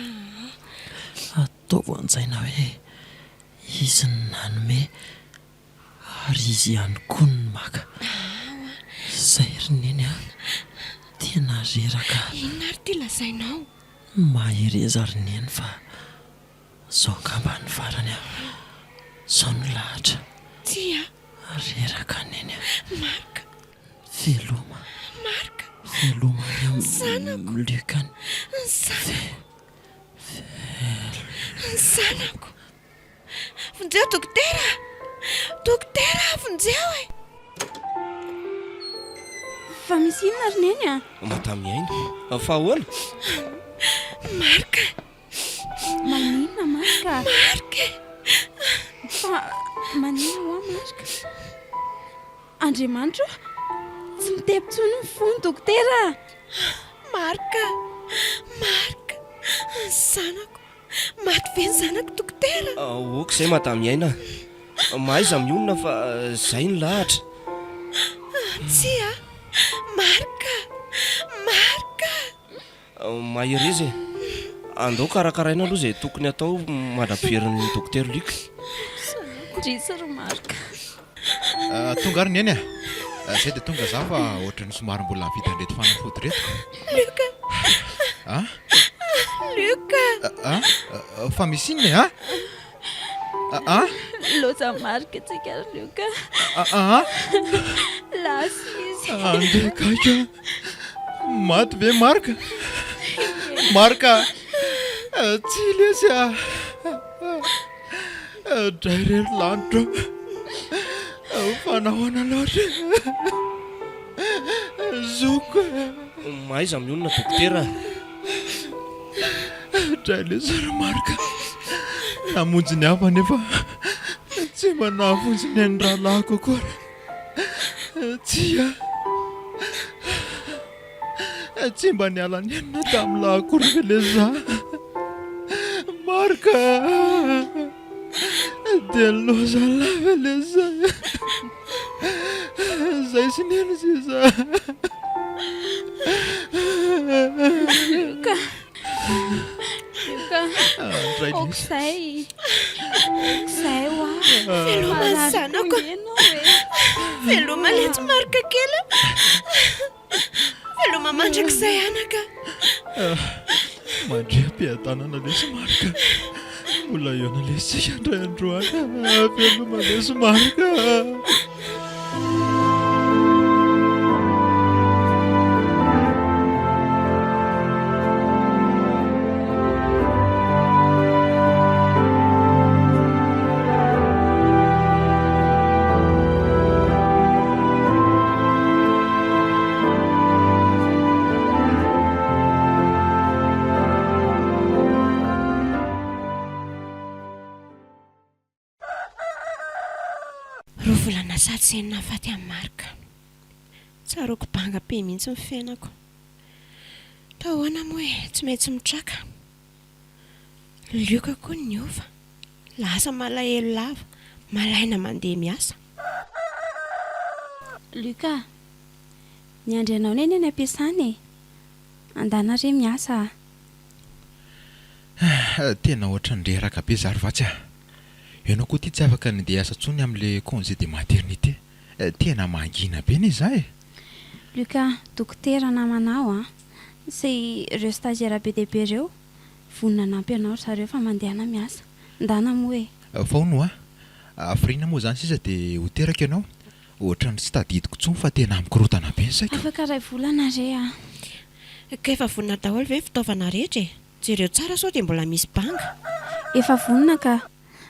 ataovy an-tsaina hoe izy no nanome. Ary izy ihany koa no maka. Izay ry Neny a! Tena reraka. Inona ary ity lazainao? Mahereza ry Neny fa izao angamba ny farany a! Izao no lahatra. Tsia. Reraka Neny a! Marc. Veloma. Marc. Veloma any amin'i Zanako. Luc any. Ny zanako. Veloma. Ny zanako. Vonjeo dokotera! Dokotera vonjeo e! Fa misy inona ry Neny a? Madame Aina, fa ahoana? Marc! Maninona Marc? Marc e! Fa maninona hoa Marc? Andriamanitra o! Tsy mitepo intsony ny fony dokotera a! Marc! Marc! Ny zanako! Maty ve ny zanako dokotera? Ok izay madame Aina a! Mahaiza mionona fa izay no lahatra. Tsia! Marc! Marc! Mahereza e! Andao karakaraina aloha izay tokony hatao mandra-piverin'ny dokotera Luc. Ndrisy ry Marc. Tonga ary Neny a! Zay dia tonga za fa ohatran'ny somary mbola mividy an'ireto fanafody ireto ka. Luc a! Luc a! Fa misy inona e? A! A! Loza Marc tsika ry Luc a! A! Lasa izy. Andeha gaga. Maty ve Marc? Marc a! Tsy lesy a! Dray re ry lanitra ô! Fa nahoana loatra e? Zoko e! Mahaiza mionona dokotera a! Dray lesy ry Marc! Namonjy ny hafa nefa tsy mba nahavonjy ny ain'ny rahalahiko akory. Tsia! Tsy mba niala nenina tamin'ny lahy akory ve le za? Marc a! Dia nilaoza lahy ve le za? Zay sy neny sisa. Luc a! Luc a! Aok'izay! Aok'izay hoa! Veloma ny zanako! Veloma letsy Marc kely a! Veloma mandrakizay anaka. Mandria am-piadanana lesy Marc. Mbola hihaona lesy tsika indray androany. Veloma lesy Marc. Roa volana sady izay no nahafaty an'i Marc. Tsaroako banga be mihitsy ny fiainako. Tao ahoana moa e, tsy maintsy mitraka. Lioka koa niova. Lasa malahelo lava, malaina mandeha miasa. Luc a! Miandry anao neny any am-piasana e! Andana re miasa a! Tena ohatran'ny reraka be za ry Vatsy a! Ianao koa ity tsy afaka ny handeha hiasa intsony amin'ilay congé de maternité. Tena mangina be anie za e! Luc a! Dokotera namanao an! Sy ireo stagiaire be dia be ireo, vonona hanampy anao ry zareo fa mandehana miasa. Ndana moa e! Fa hono hoa, hafiriana moa izany sisa dia ho teraka ianao? Ohatran'ny tsy tadidiko intsony fa tena mikorontana be ny saiko. Afaka iray volana re a! Ka efa vonona daholo ve ny fitaovana rehetra e? Jereo tsara sao dia mbola misy banga. Efa vonona ka!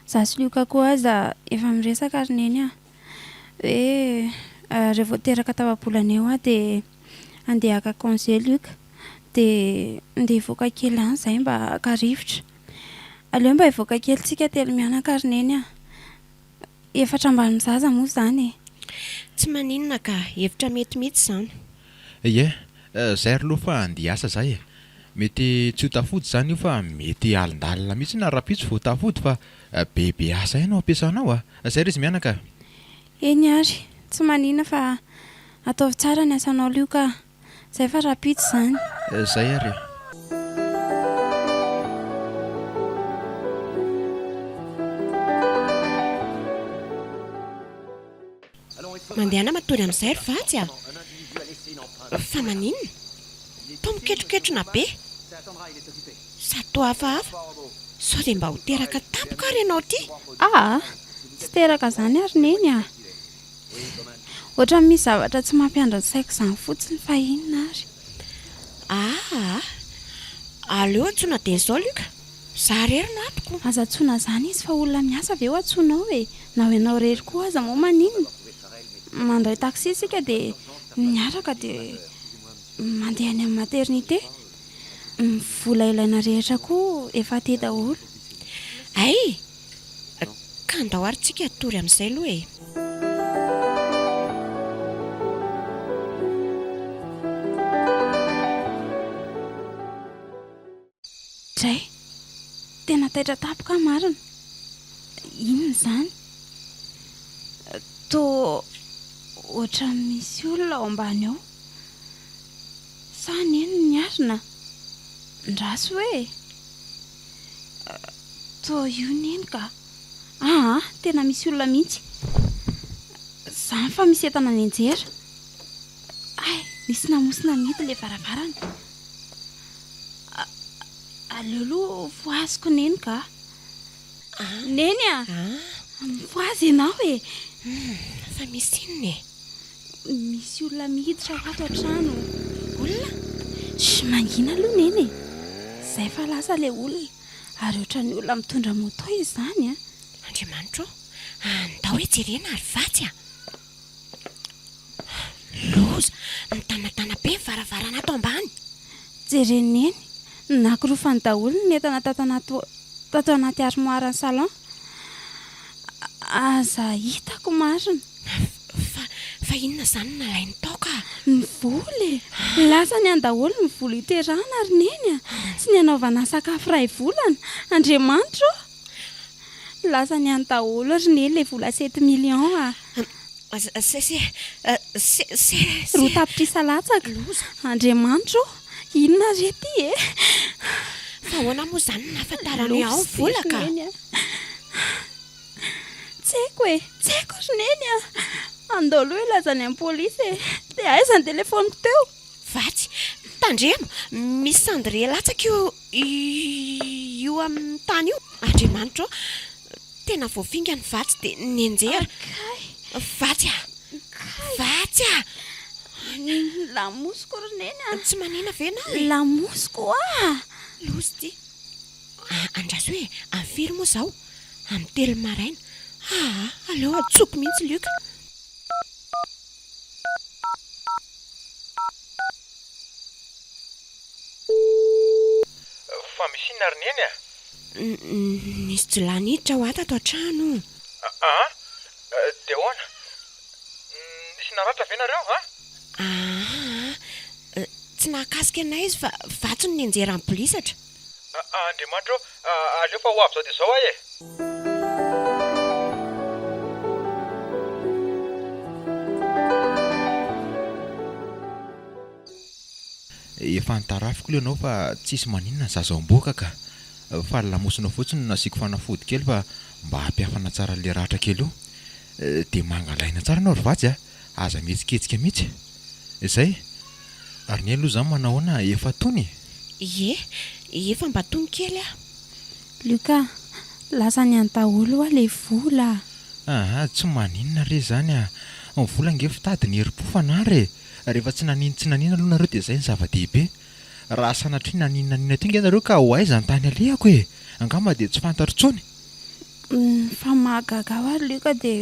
Za sy Lioka koa aza efa miresaka ry Neny a! Hoe rehefa teraka tapa-bolana eo aho dia handeha haka congé Lioka dia andeha hivoaka kely any izahay mba haka rivotra. Aleo mba hivoaka kely tsika telo mianaka ry Neny a! Efatra ambany zaza moa izany e! Tsy maninona ka, hevitra mety mihitsy izany. Ie, zay ry loha fa andeha hiasa za e! Mety tsy ho tafody izany io fa mety alindalina mihitsy na rahampitso vao tafody fa be be asa ihany ao am-piasana ao a! Zay ry izy mianaka a! Eny ary, tsy maninona fa ataovy tsara ny asanao Lioka a! Zay fa rahampitso izany. Zay ary e! Mandehana matory amin'izay ry Vatsy a! Fa maninona? Toa miketroketrona be. Sady toa hafahafa. Sao dia mba ho teraka tampoka ary ianao ity? Aa! Tsy teraka izany ary Neny a! Ohatran'ny misy zavatra tsy mampiandry ny saiko izany fotsiny fa inona ary? Aa! Aleo antsoina dieny izao Luc. Za irery no ato ko. Aza antsoina izany izy fa olona miasa ve ho antsoinao e! Na ho ianao irery koa aza moa maninona? Mandray taxi isika dia miaraka dia mandeha any amin'ny maternité. Ny vola ilaina rehetra koa efa aty daholo. Hay! Ka andao ary tsika hatory amin'izay aloha e! Dray! Tena taitra tampoka aho marina. Inona izany? Toa ohatran'ny misy olona ao ambany ao. Sa neny no niarina? Ndraso hoe e! Toa io neny ka! Aa! Tena misy olona mihitsy. Izany fa misy entana nianjera. Hay! Nisy namosina nihidy ilay varavarana. Aleo aloha fohaziko Neny ka. Neny a! Mifohaza ianao e! Fa misy inona e? Misy olona miditra ho ato an-trano. Olona? Shh, mangina aloha Neny e! Izay fa lasa ilay olona, ary ohatran'ny olona mitondra moto izy izany an! Andriamanitra ô! Andao hoe jerena ry Vatsy a! Loza! Midanadana be ny varavarana ato ambany. Jeren'i Neny, nakorofany daholo ny entana tato anaty tato anaty armoire ny salon. Aza hitako marina. Fa fa inona izany no nalainy tao ka? Ny vola e! Lasany any daholo ny vola iterahana ry Neny a! Sy ny hanaovana sakafo iray volana! Andriamanitra ô! Lasany any daholo ry Neny ilay vola sept millions a! Se se se se Roa tapitrisa latsaka. Loza. Andriamanitra ô! Inona re ity e? Fa ahoana moa izany no nahafantarany hoe ao ny vola ka? Tsy haiko e! Tsy haiko ry Neny a! Andao aloha hilaza any amin'ny polisy e! Dia aiza ny telefaoniko teo? Vatsy, tandremo! Misy cendrier latsaka io io amin'ny tany io. Andriamanitra ô! Tena voafinga ny vatsy dia nenjera. Kay! Vatsy a! Kay! Vatsy a! Ny lamosiko ry Neny a! Tsy manina ve ianao e? Lamosiko hoa! Loza ity. Andraso hoe amin'ny firy moa izao? Amin'ny telo maraina. Aa! Aleo antsoiko mihitsy Luc. Fa misy inona ry Neny a? Nisy jiolahy niditra ho ahy tato an-trano. Aa! Dia ahoana? Nisy naratra ve nareo a? Aa! Tsy nahakasika anay izy fa vatsy no nianjera ny bolisatra. Andriamanitra ô! Aleo fa ho avy izao dia izao aho e! Efa nitarafiko aloha ianao fa tsisy maninona ny zaza ao am-bohoka ka! Fa ny lamosinao fotsiny no nasiako fanafody kely fa mba hampiafana tsara an'ilay ratra kely io. Dia mangalaina tsara ianao ry Vatsy a! Aza mihetsiketsika mihitsy. Izay. Ary ny aloha izany manao ahoana? Efa tony e? Ie, efa mba tony kely aho. Luca, lasa niany daholo hoa le vola a! Aa, tsy maninona re izany a! Ny vola ange fitady ny herim-po fa nary e! Rehefa tsy nanino tsy nanino aloha nareo dia izay no zava-dehibe. Raha sanatria naninona naninona teo ange nareo ka ho aiza ny tany alehako e! Angamba dia tsy fantatro intsony. Fa mahagaga ahy ary Luc dia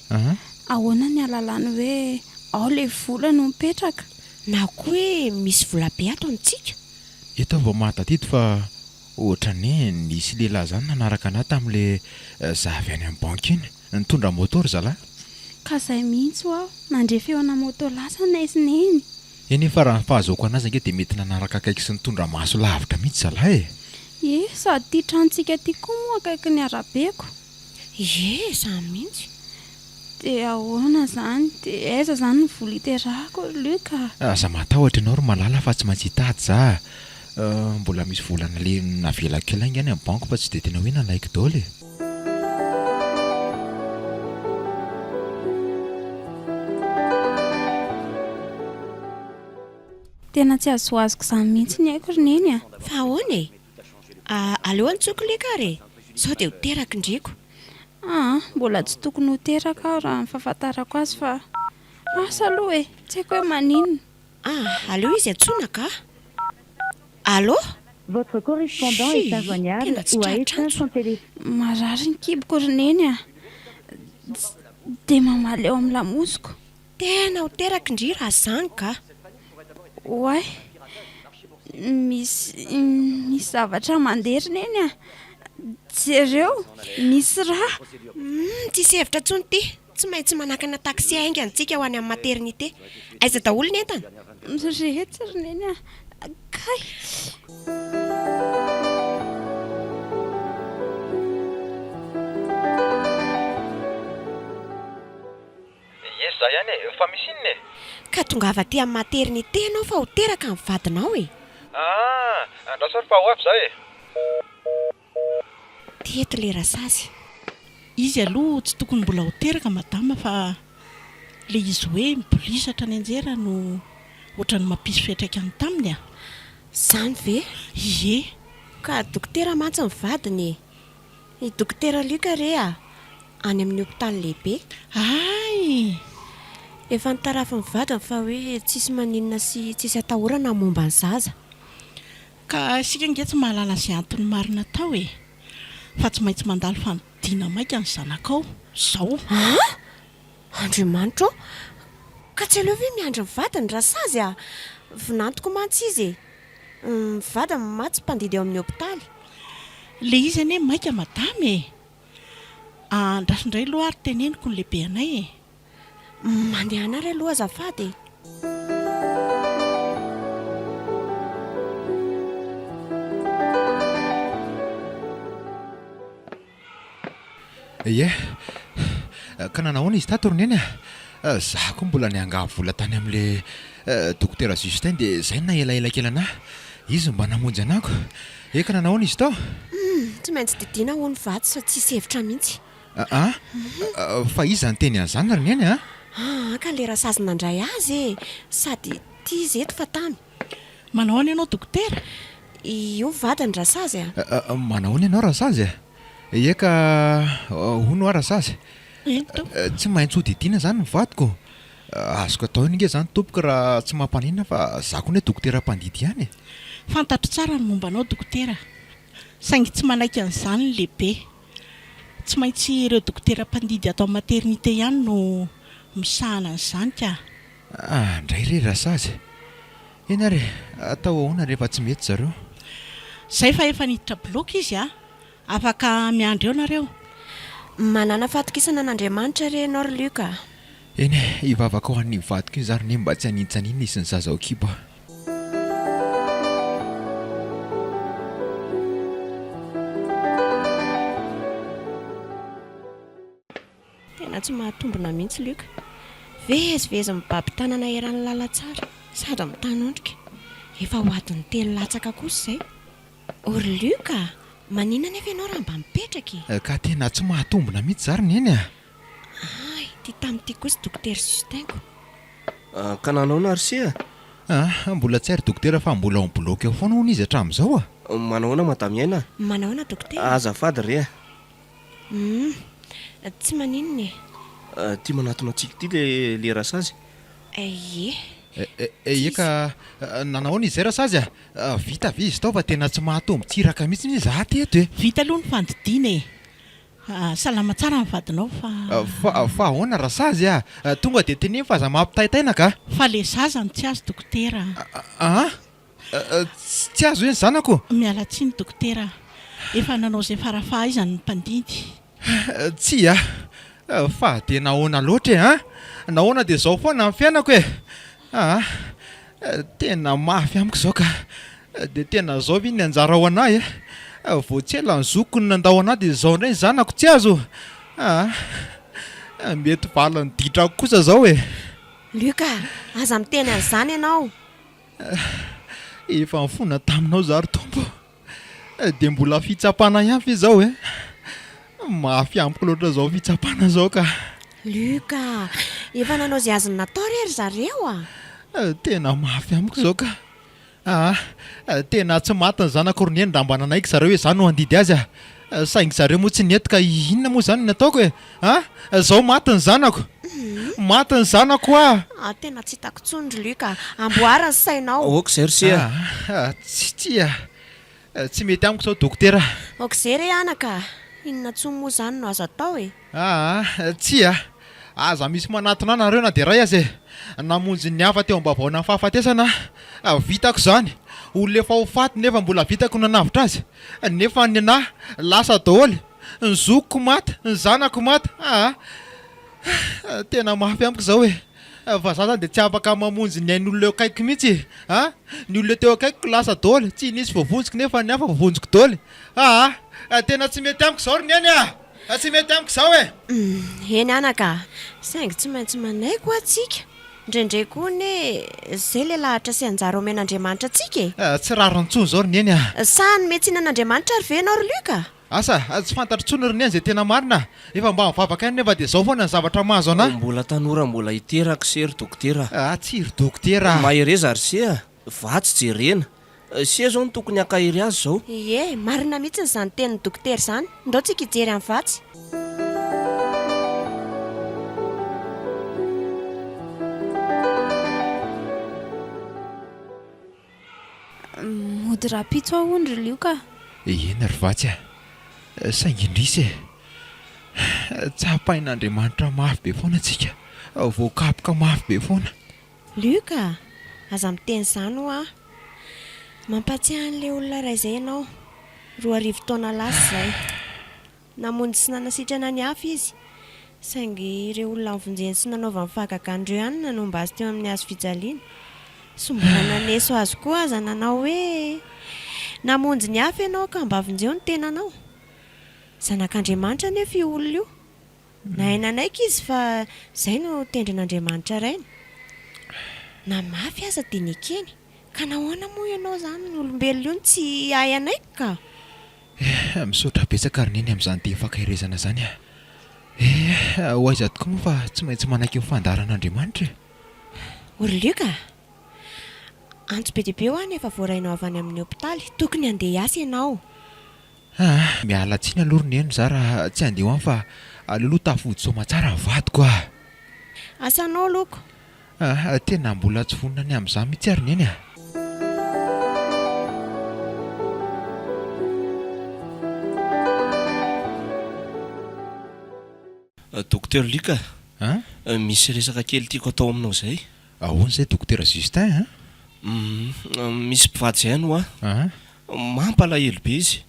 hoe ahoana ny ahalalany hoe ao ilay vola no mipetraka? Na koa hoe misy volabe ato amintsika? Eto aho vao mahatadidy fa ohatran'ny hoe nisy lehilahy izany nanaraka anah tamin'ilay za avy any amin'ny banky iny. Nitondra moto ry zalahy. Ka izay mihitsy ho'aho, nandre feona moto lasa nay sy neny. Eny e, fa raha ny fahazoako anazy ange dia mety nanaraka akaiky sy nitondra maso lavitra mihitsy zalahy e! Ie, sady ity tranontsika ity koa moa akaikin'ny arabeko. Ie, izany mihitsy. Dia ahoana izany? Dia aiza izany ny vola hiterahako ry Luc a? Aza matahotra ianao ry Malala fa tsy maintsy hitady za a! Mbola misy vola navelako kely ange any amin'ny banky fa tsy dia tena hoe nalaiko daholo e! Tena tsy azoazoko izany mihitsy ny aiko ry Neny a! Fa ahoana e? Aleo antsoiko Luc ary e! Sao dia ho teraka indriko. Aa, mbola tsy tokony ho teraka aho raha ny fahafantarako azy fa asa aloha e! Tsy haiko hoe maninona. Ah, aleo izy antsoina ka! Allô? Votre correspondant est Shii, injoignable tena tsy ou a tratra éteint antso. son téléphone. Marary ny kiboko ry Neny a! Dia mamaly eo amin'ny lamosiko. Tena ho teraka ndry raha zany ka! Oay! Misy misy zavatra mandeha ry Neny a! Jereo! Misy rà! Humm, tsisy hevitra intsony ity! Tsy maintsy manakana taxi haingana tsika ho any amin'ny maternité. Aiza daholo ny entana? Mirehitra ry Neny a! Kay! Ie za ihany e, fa misy inona e? Ka tongava aty amin'ny maternité ianao fa ho teraka ny vadinao e! Ah! Andraso ary fa ho avy za e! Teto le rasazy. Izy aloha tsy tokony mbola ho teraka madama fa le izy hoe mibolisatra nianjera no ohatran'ny mampisy fiantraikany taminy a! Zany ve? Ie. Ka dokotera mantsy ny vadiny e! I Dokotera Luc re a! Any amin'ny hopitaly lehibe. Hay! Efa nitarafin'ny vadiny fa hoe tsisy maninona sy tsisy atahorana ny momba ny zaza. Ka isika ange tsy mahalala izay antony marina tao e! Fa tsy maintsy mandalo fandidiana maika ny zanakao izao. An! Andriamanitra ô! Ka tsy aleo ve miandry ny vadiny rasazy a! Vinantoko mantsy izy e! Ny vadiny matsy mpandidy ao amin'ny hopitaly. Le izy anie maika madama e! Andraso indray aloha ary teneniko ny lehibeanay e! Mandehana ary aloha azafady e! Ie, ka nanahoana izy tato ry Neny a? Za koa mbola niangavy vola tany amin'le dokotera Justin dia zay no naha-elaela kely anah. Izy no mba namonjy anah ko. Ie, ka nanahoana izy tao? Humm, tsy maintsy didiana hono vatsy sao tsisy hevitra mihitsy. Aa, fa iza niteny an'izany ry Neny a? Aa, ka le rasazy nandray azy e! Sady tia izy eto fa tamy. Manahoana ianao dokotera? Io vadiny Rasazy a! Manahoana ianao Rasazy a? Ie ka hono hoa Rasazy? Eny tompoko. Tsy maintsy ho didiana izany ny vadiko? Azoko atao iny nge izany tompoko raha tsy mampaninona fa za koa anie dokotera mpandidy ihany e! Fantatro tsara ny momba anao dokotera saingy tsy manaiky an'izany ny lehibe. Tsy maintsy ireo dokotera mpandidy ato amin'ny maternité ihany no misahana an'izany ka. Ah ndray re Rasazy! Eny ary e, atao ahoana rehefa tsy mety zareo? Zay fa efa niditra bloc izy a! Afaka miandry eo nareo. Manàna fahatokisana an'Andriamanitra re ianao ry Luc a! Eny e, hivavaka ho an'ny vadiko iny za ry Neny mba tsy hanintsaninona izy sy ny zaza ao an-kibo a! Tena tsy mahatombina mihitsy Luc. Vezivezy mibaby tanana eran'ny lalantsara sady mitanondrika. Efa ho adiny telo latsaka kosa izay. O ry Luc a! Maninona anefa ianao raha mba mipetraka e? Ka tena tsy mahatombina mihitsy za ry Neny a! Hay, ity tamin'ity kosa Dokotera Justin-ko. Ka nanaona ry se a? Ah, mbola tsy hay ry Dokotera fa mbola ao amin'ny bloc ao foana hono izy hatramin'izao a! Manahoana Madame Aina a? Manahoana Dokotera? Azafady re a! Humm, tsy maninona e. Ity manatona antsika ity le le rasazy. Ie. Ie ka nanahoana izy izay rasazy a? Vita ve izy tao fa tena tsy mahatombo tsiraka mihitsy anie za teto e. Vita aloha ny fandidiana e. Salama tsara ny vadinao fa. Fa fa ahoana rasazy a? Tonga dia teneno fa aza mampitaintaina ka. Fa le zaza no tsy azo dokotera a. Aa? Tsy azo hoe ny zanako? Miala tsiny dokotera a! Efa nanao izay fara-fahaizany ny mpandidy. Tsia a! Fa dia nahoana loatra e an? Nahoana dia izao foana ny fiainako e? Aa! Tena mafy amiko izao ka! Dia tena izao ve ny anjara ho an'ahy e? Vao tsy ela ny zokiko no nandao an'ahy dia izao indray ny zanako tsy azo? Aa! Mety valin'ny ditrako kosa izao e! Luc a! Aza miteny an'izany ianao! Efa nifona taminao za ry Tompo dia mbola fitsapana ihany ve izao e? Mafy amiko loatra izao fitsapana izao ka. Luc a! Efa nanao izay azony natao re ry zareo a! Tena mafy amiko izao ka. Aa, tena tsy maty ny zanako ry neny raha mba nanaiky zareo hoe za no handidy azy a! Saingy zareo moa tsy nety ka inona moa izany ny ataoko e! A! Zao maty ny zanako! Maty ny zanako hoa! Ah, tena tsy hitako intsony ry Luc a! Amboary ny sainao! Ok izay ry se a! Ah, tsy, tsia! Tsy mety amiko izao dokotera a! Ok izay re anaka a! Inona intsony moa izany no azo atao e! Aa, tsia! Aza misy manatona ahy nareo na dia iray aza e! Namonjy ny hafa teo am-bavaonan'ny fahafatesana aho. Vitako izany. Olona efa ho faty nefa mbola vitako ny nanavotra azy. Nefa ny anà lasa daholo. Ny zokiko maty, ny zanako maty. Aa! Tena mafy amiko izao e! Fa za zany dia tsy afaka mamonjy ny ain'olona eo akaikiko mihitsy e! A! Ny olona teo akaikiko lasa daholo, tsy nisy voavonjiko nefa ny hafa voavonjiko daholo. Aa! Tena tsy mety amiko izao ry Neny a! Tsy mety amiko izao e! Eny anaka a! Saingy tsy maintsy manaiky hoa tsika. Indraindray koa anie izay ilay lahatra sy anjara omen'Andriamanitra antsika e! Tsy rariny intsony izao ry Neny a! Sa hanome tsiny an'Andriamanitra ary ve ianao ry Luc a? Asa, tsy fantatro intsony ry Neny izay tena marina a! Efa mba mivavaka ihany nefa dia izao foana ny zavatra mahazo anà. Mbola tanora mbola hiteraka se ry dokotera a! Tsia ry dokotera a! Mahereza ry se a! Vatsy jerena. Se zao no tokony hankahery azy zao. Ie, marina mihitsiny izany tenin'ny dokotera izany. Ndao tsika hijery an'i Vatsy. Mody rahampitso aho hono ry Lioka a! Eny ry Vatsy a! Saingy indrisy e! Tsapain'Andriamanitra mafy be foana tsika, voakapoka mafy be foana. Luc a! Aza miteny izany hoa! Mampahatsiahy an'ilay olona iray izay ianao, 2000 taona lasa izay. Namonjy sy nanasitrana ny hafa izy, saingy ireo olona novonjeny sy nanaovany fahagagana ireo ihany no nanomba azy teo amin'ny hazo fijaliana. Sy mbola naneso azy koa aza nanao hoe, Namonjy ny hafa ianao ka mba vonjeo ny tenanao. Zanak'Andriamanitra anefa io olona io. Nahay nanaiky izy fa izay no tendrin'Andriamanitra Rainy. Na mafy aza dia nekeny. Ka nahoana moa ianao izany olombelona io no tsy hahay hanaiky ka? Eh, misaotra betsaka ry Neny amin'izany teny fankaherezana izany a! Eh, ho aiza tokoa moa fa tsy maintsy manaiky ny fandaharan'Andriamanitra e! O ry Luc a! Antso be dia be ho'a no efa voarainao avy any amin'ny hopitaly. Tokony handeha hiasa ianao. Aa! Miala tsiny aloha ry Neny za raha tsy handeha ho any fa aleo aloha tafody soamatsara ny vadiko ah! Asa anao loko. Aa! Tena mbola tsy vonona ny amin'izany mihitsy aho ry Neny ah! Docteur Luc a! Misy resaka kely tiako atao aminao izay. Ahoana izay Dokotera Justin a? Humm, misy mpivady izay any hoa. Mampalahelo be izy.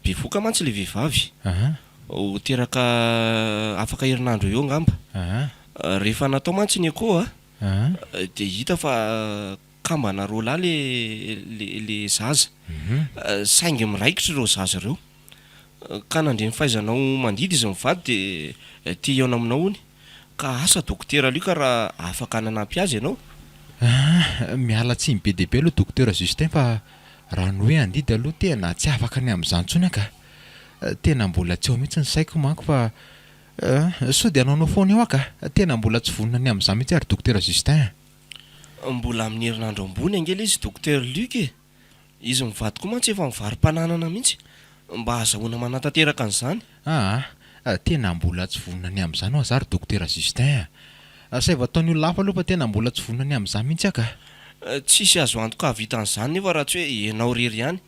Bevohoka mantsy ilay vehivavy. Ho teraka afaka herinandro eo eo angamba. Rehefa natao mantsy ny echo dia hita fa kambana roa lahy le le zaza. Saingy miraikitra ireo zaza ireo. Ka nandre ny fahaizanao mandidy izy mivady dia te hihaona aminao hono. Ka asa Dokotera Luc raha afaka nanampy azy ianao? Ah, miala tsiny be dia be aloha Dokotera Justin fa raha ny hoe handidy aloha tena tsy afaka ny amin'izany intsony aho ka. Tena mbola tsy ao mihitsy ny saiko manko fa eh, sao dia hanaonao foana eo aho ka. Tena mbola tsy vonona ny amin'izany mihitsy aho ry Dokotera Justin a. Mbola amin'ny herinandro ambony ange ilay izy Dokotera Luc e! Izy mivady koa mantsy efa mivaro-pananana mihitsy mba hahazahoana manatanteraka an'izany. Aa, tena mbola tsy vonona ny amin'izany hoa za ry Dokotera Justin a! Asaivo ataon'ny olona hafa aloha fa tena mbola tsy vonona ny amin'izany mihitsy aho ka! Tsisy azo antoka hahavita an'izany nefa raha tsy hoe ianao irery ihany.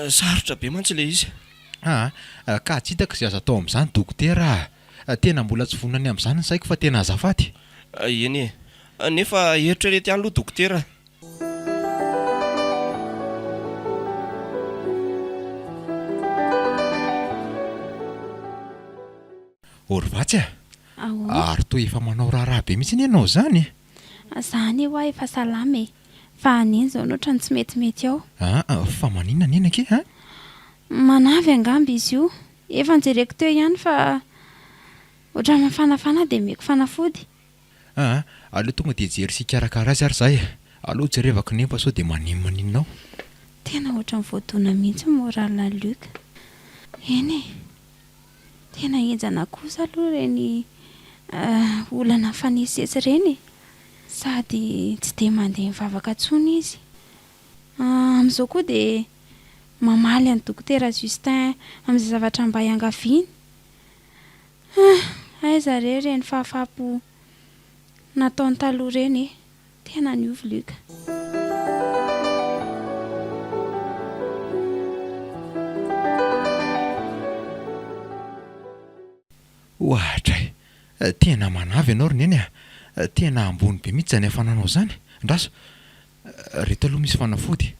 Sarotra be mantsy ilay izy. Aa, ka tsy hitako izay azo atao amin'izany Dokotera a! Tena mbola tsy vonona ny amin'izany ny saiko fa tena azafady. Eny e! Nefa eritrereto ihany aloha Dokotera a! Ô ry Vatsy a! Ahoana? Ary toa efa manao raharaha be mihitsy anie ianao izany e! Za anie hoa efa salama e! Fa neny izao no ohatran'ny tsy metimety ao. Aa, fa maninona neny akia a? Manavy angamba izy io. Efa nojereko teo ihany fa ohatran'ny mafanafana dia omeko fanafody. Aa, aleo tonga dia hijery sy hikarakara azy ary za e! Aleo jerevako neny fa sao dia maninona ao. Tena ohatran'ny voadona mihitsy ny moral-n'i Luc. Eny e! Tena henjana kosa aloha ireny olana mifanesisesy ireny e! Sady tsy dia mandeha mivavaka intsony izy. Amin'izao koa dia mamaly an'i Dokotera Justin amin'izay zavatra mba iangaviany. Ah! Aiza re ireny fahafaham-po nataony taloha ireny e! Tena niova Luc. Oadray! Tena manavy ianao ry Neny a! Tena ambony be mihitsy izany hafananao izany! Andraso! Reto aloha misy fanafody,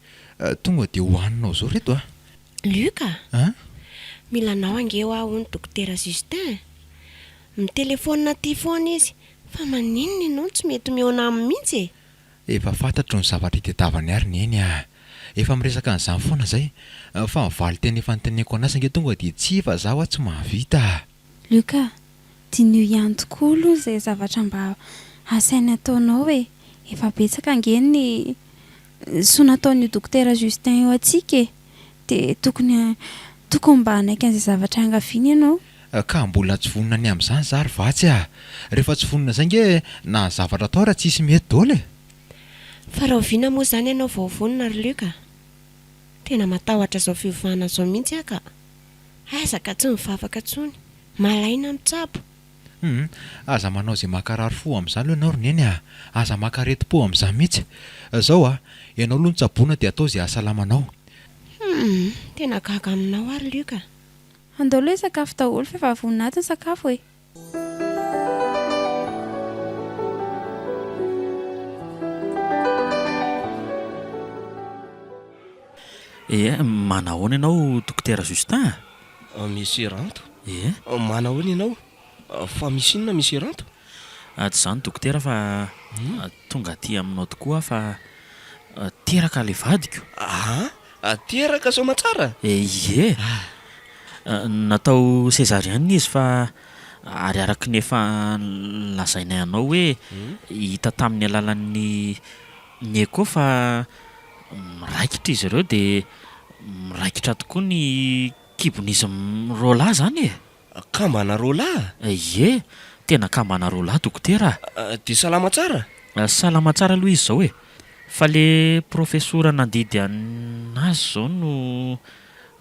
tonga dia hohaninao izao reto a! Luc a! An? Mila anao ange hoa hono Dokotera Justin e! Mitelefaonina aty foana izy, fa maninona ianao no tsy mety mihaona aminy mihitsy e? Efa fantatro ny zavatra itadiavany ahy ry Neny a! Efa miresaka an'izany foana izay, fa ny valin-teny efa noteneniko an'azy ange tonga dia tsia fa za hoa tsy mahavita a! Luc a! Diniho ihany tokoa aloha izay zavatra mba asainy ataonao e! Efa betsaka ange ny soa nataon'io Dokotera Justin io antsika e! Dia tokony tokony mba hanaiky an'izay zavatra iangaviany ianao. Ka mbola tsy vonona ny amin'izany za ry Vatsy a! Rehefa tsy vonona izay nge na ny zavatra atao ara tsisy mety daholo e! Fa rahoviana moa izany ianao vao vonona ry Luc a? Tena matahotra izao fiovana izao mihitsy aho ka! Aiza ka tsy mivavaka intsony! Malaina mitsabo! Hum, aza manao izay mankarary fo amin'izany aloha ianao ry Neny a! Aza maka aretim-po amin'izany mihitsy! Zao a, ianao aloha no tsaboina dia atao izay hahasalama anao. Hum, tena gaga aminao aho ry Luc a! Andao aloha hisakafo daholo fa efa vonona ato ny sakafo e! Eh, manahoana ianao Dokotera Justin a? Monsieur Ranto? Eh? Manahoana ianao? Fa misy inona Monsieur Ranto? Tsy izany Dokotera fa tonga aty aminao tokoa aho fa teraka ilay vadiko. Aa! Teraka soamatsara? Ie! Natao césarienne izy fa ary araka ny efa nolazainay anao hoe hita tamin'ny alalan'ny ny echo fa miraikitra izy ireo dia miraikitra tokoa ny kibon'izy roalahy izany e! Kambana roalahy? Ie, tena kambana roalahy dokotera a! Dia salama tsara? Salama tsara aloha izy izao e! Fa le profesora nandidy an'azy izao no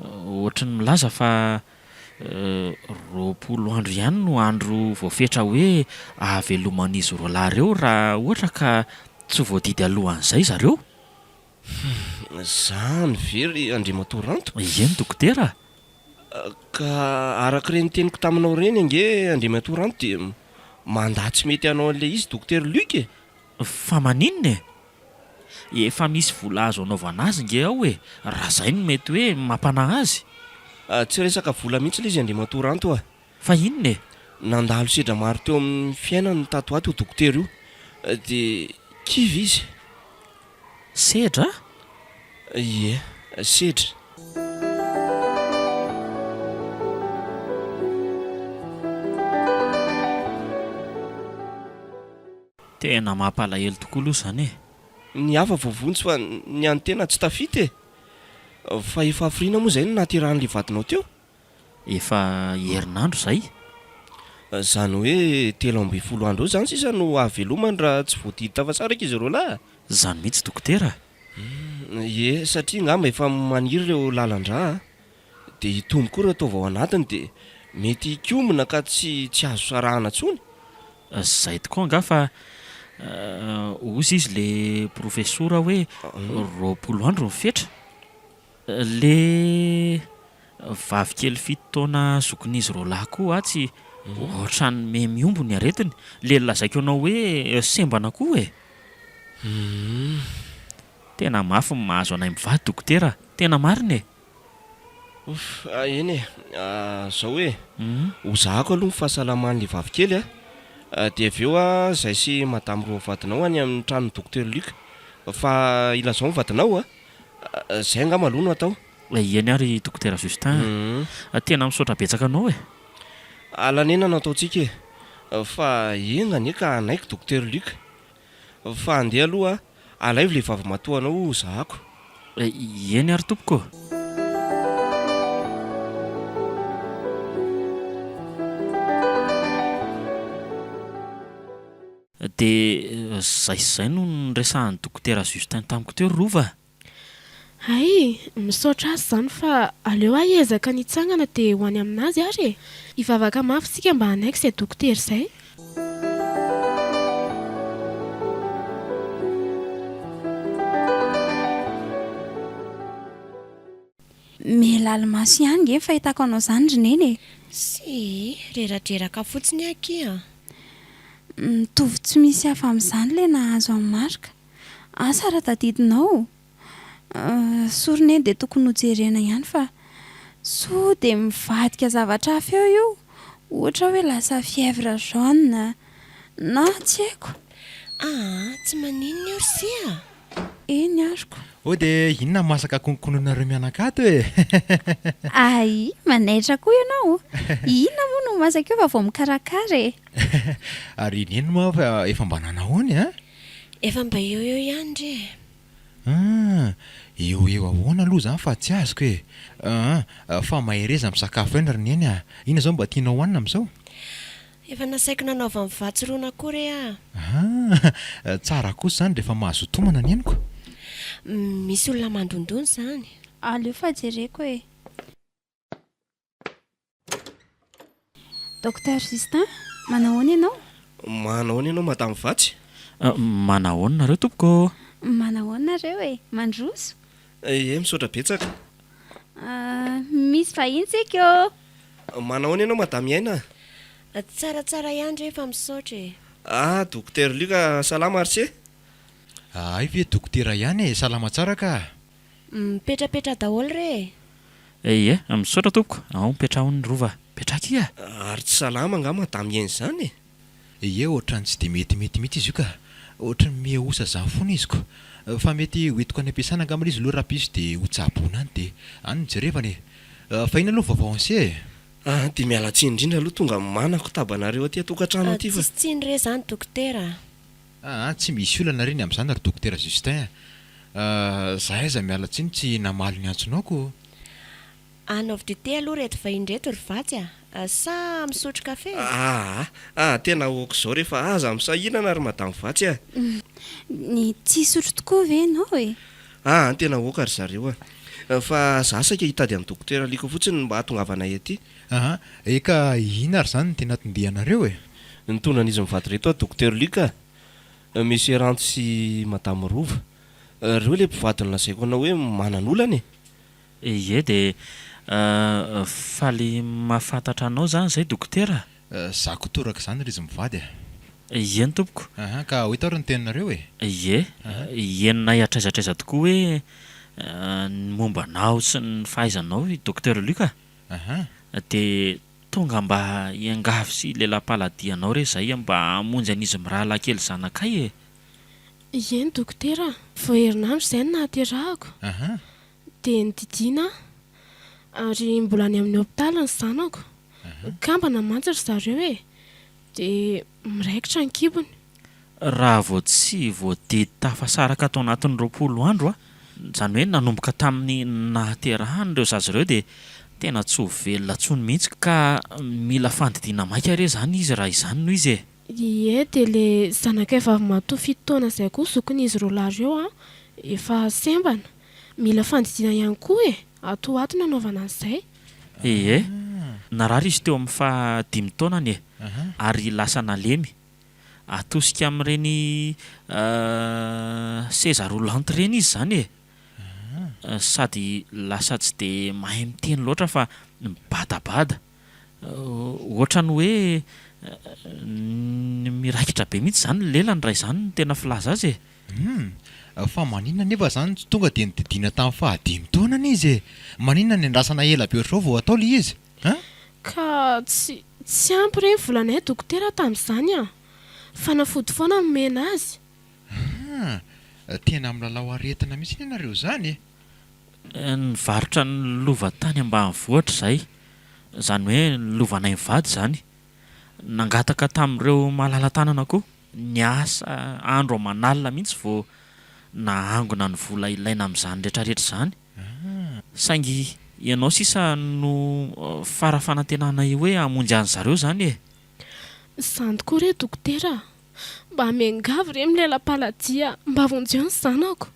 ohatry ny milaza fa 20 andro ihany no andro voafetra hoe ahaveloman'izy roalahy ireo raha ohatra ka tsy voadidy alohan'izay zareo. Humm, zany ve ry Andriamatoa Ranto? Eny dokotera a! Ka araka ireny teniko taminao ireny ange Andriamatoa Ranto dia mandà tsy mety hanao an'ilay izy Dokotera Luc e! Fa maninona e? Efa misy vola azo anaovana azy nge ao e, raha zay no mety hoe mampanahy azy. Tsy resaka vola mihitsy ilay izy Andriamatoa Ranto a! Fa inona e? Nandalo sedra maro teo amin'ny fiainany tato ho ato io dokotera io, dia kivy izy. Sedra? Ie, sedra. Tena mampalahelo tokoa aloha izany e! Ny hafa voavonjy fa ny an'ny tena tsy tafita e! Fa efa hafiriana moa izay no nahaterahan'ilay vadinao teo? Efa herinandro izay. Izany hoe 13 andro eo izany sisa no hahavelomany raha tsy voadidy tafasaraka izy ireo lahy a! Izany mihitsy dokotera a! Ie, satria angamba efa maniry ireo lalan-drà a! Dia hitombo koa ireo taova ao anatiny dia mety hikombona ka tsy tsy azo sarahana intsony. Izay tokoa angaha fa hozy izy le profesora hoe 20 andro ny fetra. Le vavy kely fito taona zokin'izy roalahy koa atsy ohatran'ny me mihombo ny aretiny. Le lazaiko anao hoe sembana koa e! Humm. Tena mafy ny mahazo anay mivady dokotera a! Tena marina e! Ouf, eny e! Zao e! Hozahako aloha ny fahasalaman'le vavy kely a! Dia avy eo a, zay sy madame roa vadinao any amin'ny tranon'i docteur Luc. Fa ilazao ny vadinao a! Zay angamba aloha no atao. Eny ary Dokotera Justin a! Tena misaotra betsaka anao e! Alanena no ataontsika e! Fa enga anie ka hanaiky Dokotera Luc. Fa andeha aloha alaivo ilay vavimatoanao ho zahako. Eny ary tompoko ô! Dia izay sy izay no niresahan'i Dokotera Justin tamiko teo ry Rova a! Hay, misaotra azy izany fa aleo aho hiezaka ny hitsangana dia ho any aminazy ary e! Hivavaka mafy isika mba hanaiky izay dokotera izay. Miha lali-maso ihany nge ny fahitako anao izany ry Neny e! Tsia, reradreraka fotsiny akia a! Mitovy tsy misy hafa amin'izany ilay nahazo an'i Marc. Asa raha tadidinao? Soa ry Neny dia tokony hojerena ihany fa soa dia mivadika zavatra hafa eo io, ohatra hoe lasa fièvre jaune na tsy haiko. Aa, tsy maninona io ry se a! Eny azoko. Oh dia inona masaka konkononareo mianaka ato e? Ay, manaitra koa ianao. Inona moa no masaka eo fa vao mikarakara e. Ary i Neny moa fa efa mba nanahoana e? An? Efa mba eo eo ihany re e. An, eo eo ahoana aloha izany fa tsy azoko e. An, fa mahereza misakafo eny ry Neny a. Inona izao mba tianao hohanina amin'izao? Efa nasaiko nanaovan'i Vatsy ron'akoho re ah. Ah, tsara kosa izany rehefa mahazoto homana ny henoko. Misy olona mandondona izany. Aleo fa jereko e. Docteur Justin, manahoana ianao? Manahoana ianao Madame Vatsy? Manahoana nareo tompoko ô? Manahoana nareo e? Mandroso? Ie, misaotra betsaka. Misy vahiny tsika ô! Manahoana ianao Madame Aina? Tsaratsara ihany re fa misaotra e! Ah, Dokotera Luc, salama ry se? Hay ve dokotera ihany e, salama tsara ka! Mipetrapetra daholo re e! Ie, misaotra tompoko, ao mipetraha ao ny rova, mipetraha akia! Ary tsy salama angaha Madame Aina izany e? Ie ohatrany tsy dia metimety mihitsy izy io ka! Ohatry ny miha-osa zany foana izy ko! Fa mety ho entiko any am-piasana angamba izy aloha rahampitso dia ho tsaboina any dia any no jerevana e! Fa inona aloha ny vaovao an'se e? Ah dia miala tsiny indrindra aloha tonga manako tabanareo aty an-tokantrano aty fa. Tsisy tsiny re zany dokotera a! Aa tsy misy olana re ny amin'izany ry dokotera Justin a! Za aiza miala tsiny tsy namaly ny antsonao ko! Anaovy dite aloha reto vahiny reto ry Vatsy a! Sa misotro kafe? Aa ah tena ok izao re fa aza misahirana ry madame Vatsy a! Ny tsy hisotro tokoa ve ianao e? Aa tena ok ry zareo a! Fa za saika hitady an'i dokotera Liko fotsiny mba hahatongavanay aty. Aa eka inona ary izany no tena anton-dianareo e? Nitondra an'izy mivady ireto aho dokotera Luc a! Monsieur Ranto sy madame Rova. Ireo ilay mpivady nolazaiko anao hoe manan'olana e! Ie dia faly mahafantatra anao zany zay dokotera a! Za koa toraka izany ry izy mivady a! Ieny tompoko. Aha, ka ho hita ary ny teninareo e! Ie, henonay hatraiza hatraiza tokoa hoe ny momba anao sy ny fahaizanao i Docteur Luc a! Aha. Dia tonga mba hiangavy sy hilela-paladia anao re izahay mba hamonjy an'izy mirahalahy kely zanakay e! Ieny dokotera a! Vao herinandro izay no nahaterahako. Aha. Dia nodidiana aho, ary mbola any amin'ny hopitaly ny zanako. Kambana mantsy ry zareo e! Dia miraikitra ny kibony. Raha vao tsy voadidy tafasaraka tao anatin'ny 20 andro, izany hoe nanomboka tamin'ny nahaterahany ireo zaza ireo dia tena tsy ho velona intsony mihitsy ka mila fandidiana maika re izany izy raha izany no izy e! Ie, dia le zanakay vavimatoa fito taona izay koa zokin'izy roalahy ireo an, efa sembana. Mila fandidiana ihany koa e! Ato ho ato no anaovana an'izay. Ie, narary izy teo amin'ny faha dimy taonany e! Ary lasa nalemy. Atosika amin'ireny seza roulante ireny izy izany e! Sady lasa tsy dia mahay miteny loatra fa mibadabada. Ohatran'ny hoe miraikitra be mihitsy izany ny lelany raha izany no tena filaza azy e! Humm! Fa maninona anefa izany tsy tonga dia nodidiana tamin'ny fahadimy taonany izy e? Maninona niandrasana ela be ohatr'izao vao atao ilay izy? An? Ka tsy tsy ampy re ny volanay dokotera tamin'izany an! Fanafody foana no nomena azy. Humm! Tena milalao aretina mihitsy anie nareo izany e! Nivarotra ny lova tany ambanivohitra izahay, izany hoe ny lovanay mivady izany. Nangataka tamin'ireo malala-tanana koa. Niasa andro aman'alina mihitsy vao nahangona ny vola ilaina amin'izany rehetrarehetra izany. Saingy ianao sisa no fara fanantenanay hoe hamonjy an-dry zareo izany e! Izany tokoa re dokotera a! Mba miangavy re milela-paladia, mba vonjeo ny zanako.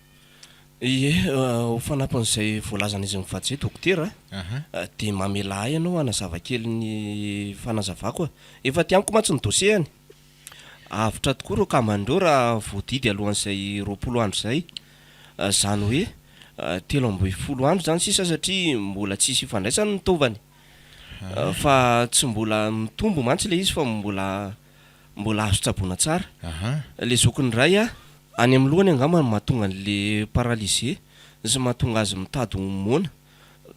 Ie, ho fanampin'izay voalazan'izy mivady izay dokotera a, dia mamelà ahy ianao hanazava kely ny fanazavako a. Efa aty amiko mantsy ny dossier-ny. Avotra tokoa ireo kambana ireo raha voadidy alohan'izay 20 andro izay. Izany hoe 13 andro izany sisa satria mbola tsisy ifandraisany ny taovany. Fa tsy mbola mitombo mantsy ilay izy fa mbola mbola azo tsaboina tsara. Ilay zokiny iray a, any amin'ny lohany angamba no mahatonga an'le paralysé sy mahatonga azy mitady ho moana.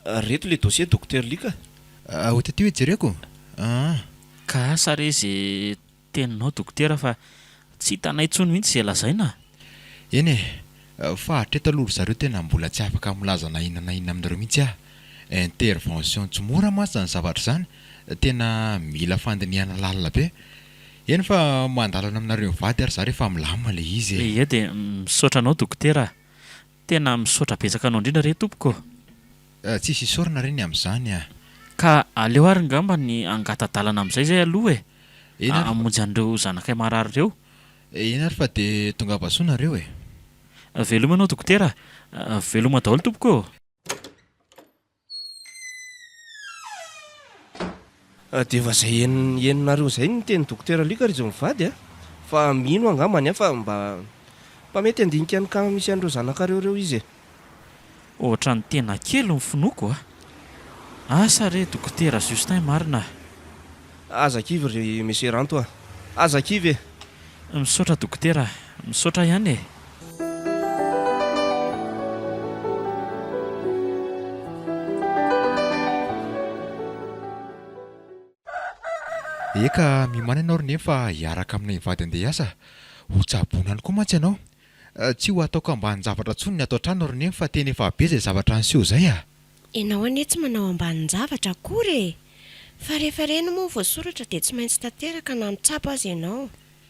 Reto le dossier Docteur Luc a. Ho taty hoe jereko aa. Ka asa re ze teninao dokotera fa tsy hitanay intsony mihitsy ze lazaina a! Eny e, fa hatreto aloha ry zareo tena mbola tsy afaka milaza na inona na inona aminareo mihitsy aho. Intervention tsy mora mantsy izany zavatra izany, tena mila fandinihana lalina be. Eny fa mandalana aminareo mivady ary za rehefa milamina ilay izy e. Ie dia misaotra anao dokotera a! Tena misaotra betsaka anao indrindra re tompoko ô! Tsisy isaorana re ny amin'izany a! Ka aleo ary ngamba ny hangata-dalana amin'izay izay aloha e! Eny ary fa. Hamonjy an'ireo zanakay marary ireo. Eny ary fa dia tongava soa nareo e! Veloma ianao dokotera a! Veloma daholo tompoko ô! Dia efa izay henonareo izay ny tenin'i Dokotera Luc ry izy mivady a! Fa mino angambany aho fa mba mba mety handinika ny cas misy an'ireo zanakareo ireo izy e! Ohatran'ny tena kely ny finoako a! Asa re Dokotera Justin marina a! Aza kivy ry Monsieur Ranto a! Aza kivy e! Misaotra Dokotera a! Misaotra ihany e! Eka, miomàna ianao ry Neny fa hiaraka aminay mivady handeha hiasa. Ho tsaboina any koa mantsy ianao. Tsy ho ataoko ambanin-javatra intsony ny ato an-trano ry Neny fa tena efa be izay zavatra niseho izay a! Ianao anie tsy manao ambanin-javatra akory e! Fa rehefa ireny moa voasoratra dia tsy maintsy tanteraka na mitsabo aza ianao.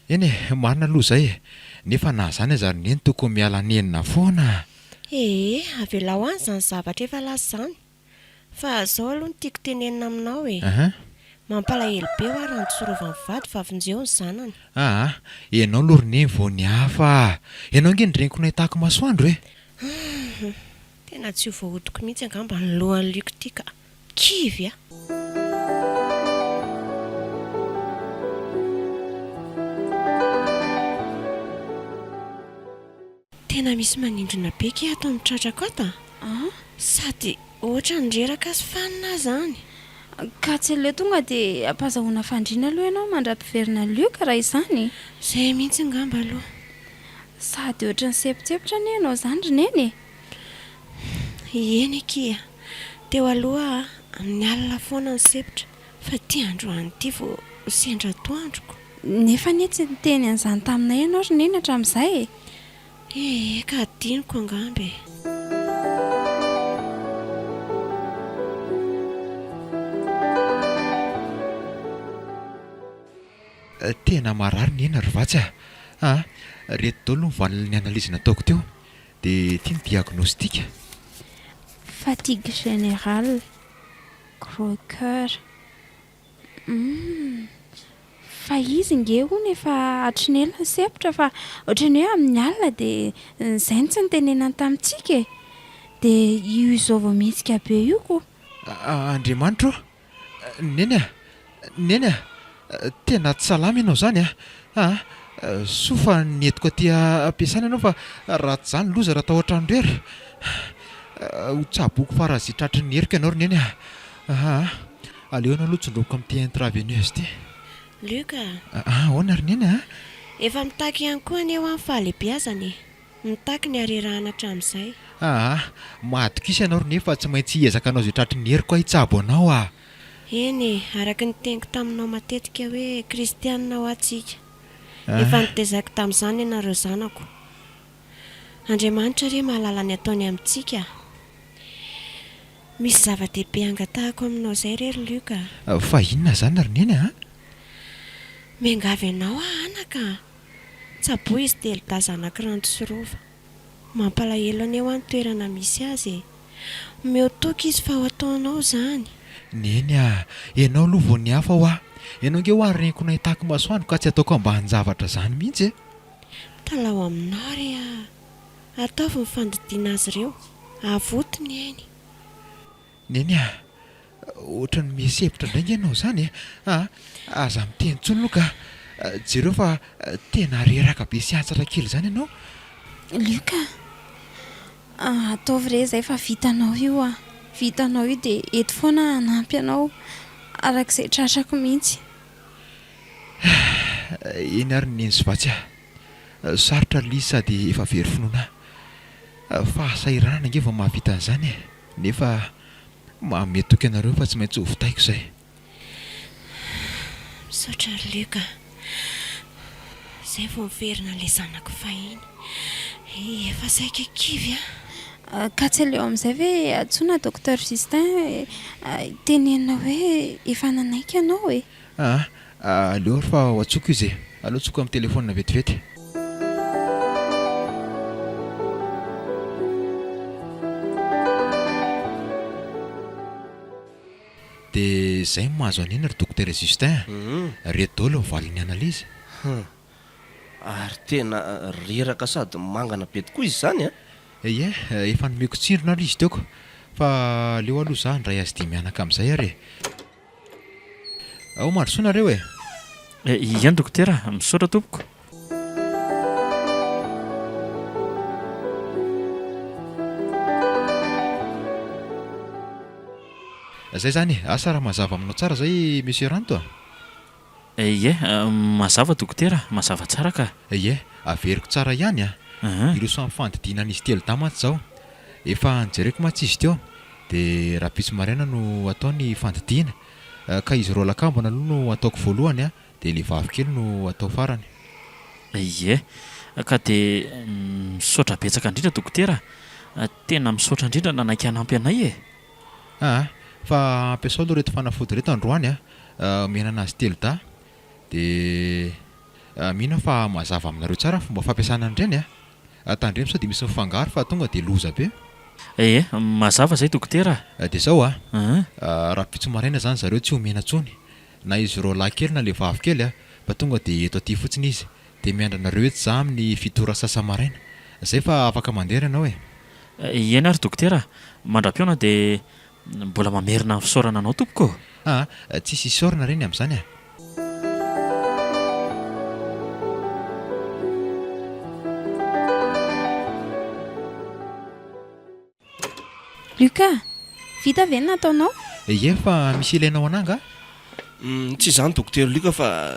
Eny e, marina aloha izay e! Nefa na izany aza ry Neny tokony miala nenina foana a! Ee, avelao any izany zavatra efa lasa izany. Fa izao aloha no tiako tenenina aminao e! Mampalahelo be hoa raha notsorovan'ny vady fa vonjeo ny zanany. Aa, ianao aloha ry Neny vao ny hafa a! Ianao ange ny reniko nahitako masoandro e! Humm, tena tsy ho voahodiko mihitsy angamba ny lohan'i Luc ity ka! Kivy a! Tena misy manindrona be kay ato amin'ny tratrako ato a! Sady ohatran'ny reraka sy fanina aho izany. Ka tsy aleo tonga dia ampazahoana fandriana aloha ianao mandra-piverina Luc raha izany e! Izay mihitsy angamba aloha. Sady ohatran'ny sempontsempotra anie ianao izany ry Neny e! Eny akia, teo aloha amin'ny alina foana ny sepotra fa ity androany ity vao sendra atoandroko. Nefa anie tsy niteny an'izany taminay ianao ry Neny hatramin'izay e! Ee, ka adinoko angamba e! Tena marary ny aina ry Vatsy a! A! Reto daholo ny valin'ny analyse nataoko teo. Dia ity ny diagnostic. Fatigue générale, gros cœur, humm, fa izy nge hono efa hatry ny ela nisempotra fa ohatran'ny hoe amin'ny alina dia izay no tsy nitenenany tamintsika e! dia io izao vao mihetsika be io ko! Andriamanitra ô! Neny a! Neny a! Tena tsy salama ianao izany a! Aa! Soa fa nentiko aty am-piasana ianao fa raha tsy izany loza raha tao an-trano irery. Ho tsaboiko faran'izay tratry ny heriko ianao ry Neny a! Aa! Aleo ianao aloha tsindromiko amin'ity intraveineuse ity. Luc a! Ahoana ry Neny a? Efa mitaky ihany koa anie ho an'ny fahalehibeazana e! Mitaky ny harerahana hatramin'izay. Aa, matokisa ianao ry Neny fa tsy maintsy hiezaka hanao izay tratry ny heriko aho hitsabo anao ah! Eny e, araka ny teniko taminao matetika hoe kristianina hoa tsika. Efa nitezaiko tamin'izany ianareo zanako. Andriamanitra re mahalala ny ataony amintsika. Misy zava-dehibe angatahako aminao izay re ry Luc a! Fa inona izany ry Neny a? Miangavy anao aho anaka a! Tsaboy izy telodahy zanak'i Ranto sy Rova. Mampalahelo anie hoa ny toerana misy azy e. Omeo toky izy fa ho ataonao izany. Neny a! Ianao aloha vao ny hafa hoa. Ianao ange hoa reniko nahitako masoandro ka tsy ataoko ambanin-javatra izany mihitsy e! Mitalaho aminao re aho, ataovy ny fandidiana azy ireo, avoty ny ainy. Neny a! Ohatran'ny misepotra indray ange ianao izany e! A! Aza miteny intsony aloha ka! Jereo fa tena reraka be sy hantsatra kely izany ianao. Luc a! Ataovy re izay fa vitanao io a! Vitanao io dia eto foana aho hanampy anao araka izay tratrako mihitsy. Eny ary Neny sy Vatsy a! Sarotra ilay izy sady efa very finoana ahy. Fahasahiranana ange vao mahavita an'izany e! Nefa manome toky anareo fa tsy maintsy ho vitaiko izay. Misaotra ry Luc a! Izay vao miverina ilay zanako fahiny. Efa saika kivy aho. Ka tsy aleo amin'izay ve antsoina Docteur Justin tenenina hoe efa nanaiky ianao e? Aa, aleo ary fa ho antsoiko izy e! Aleo antsoiko amin'ny telefaonina vetivety. Dia izay no mahazo an'iny ry Dokotera Justin a! Reto daholo ny valin'ny analyse. Hum. Ary tena reraka sady mangana be tokoa izy izany an! Ie, efa nomeko tsindrona aloha izy teo ko. Fa aleo aloha za handray azy dimy mianaka amin'izay ary e! Ao mandrosoa nareo e! Iany dokotera, misaotra tompoko. Zay zany e! Asa raha mazava aminao tsara zay Monsieur Ranto a! Ie, mazava dokotera, mazava tsara ka. Ie, averiko tsara ihany a! Hiroso amin'ny fandidiana an'izy telo dahy mantsy izao. Efa nojereko mantsy izy teo. Dia rahampitso maraina no atao ny fandidiana. Ka izy roa lakambana aloha no ataoko voalohany a, dia ilay vavy kely no atao farany. Ie, ka dia misaotra betsaka indrindra dokotera a! Tena misaotra indrindra nanaiky hanampy anay e! Aa, fa ampiasao aloha ireto fanafody ireto androany a, omena anazy telo dahy, dia mino aho fa mazava aminareo tsara ny fomba fampiasana an'ireny a! Tandremo sao dia misy mifangaro fa tonga dia loza be. Ee, mazava izay dokotera a! Dia izao a, rahampitso maraina izany zareo tsy omena intsony, na izy roalahy kely na ilay vavy kely a, fa tonga dia eto aty fotsiny izy. Dia miandry anareo eto za amin'ny fito ora sasa-maraina. Izay fa afaka mandeha ianao e! Eny ary dokotera a! Mandra-pihaona dia mbola mamerina ny fisaorana anao tompoko ô! Aa, tsisy isaorana re ny amin'izany a! Luc a! Vita ve ny nataonao? Ie, fa misy ilainao anà angaha? Tsy izany Dokotera Luc fa.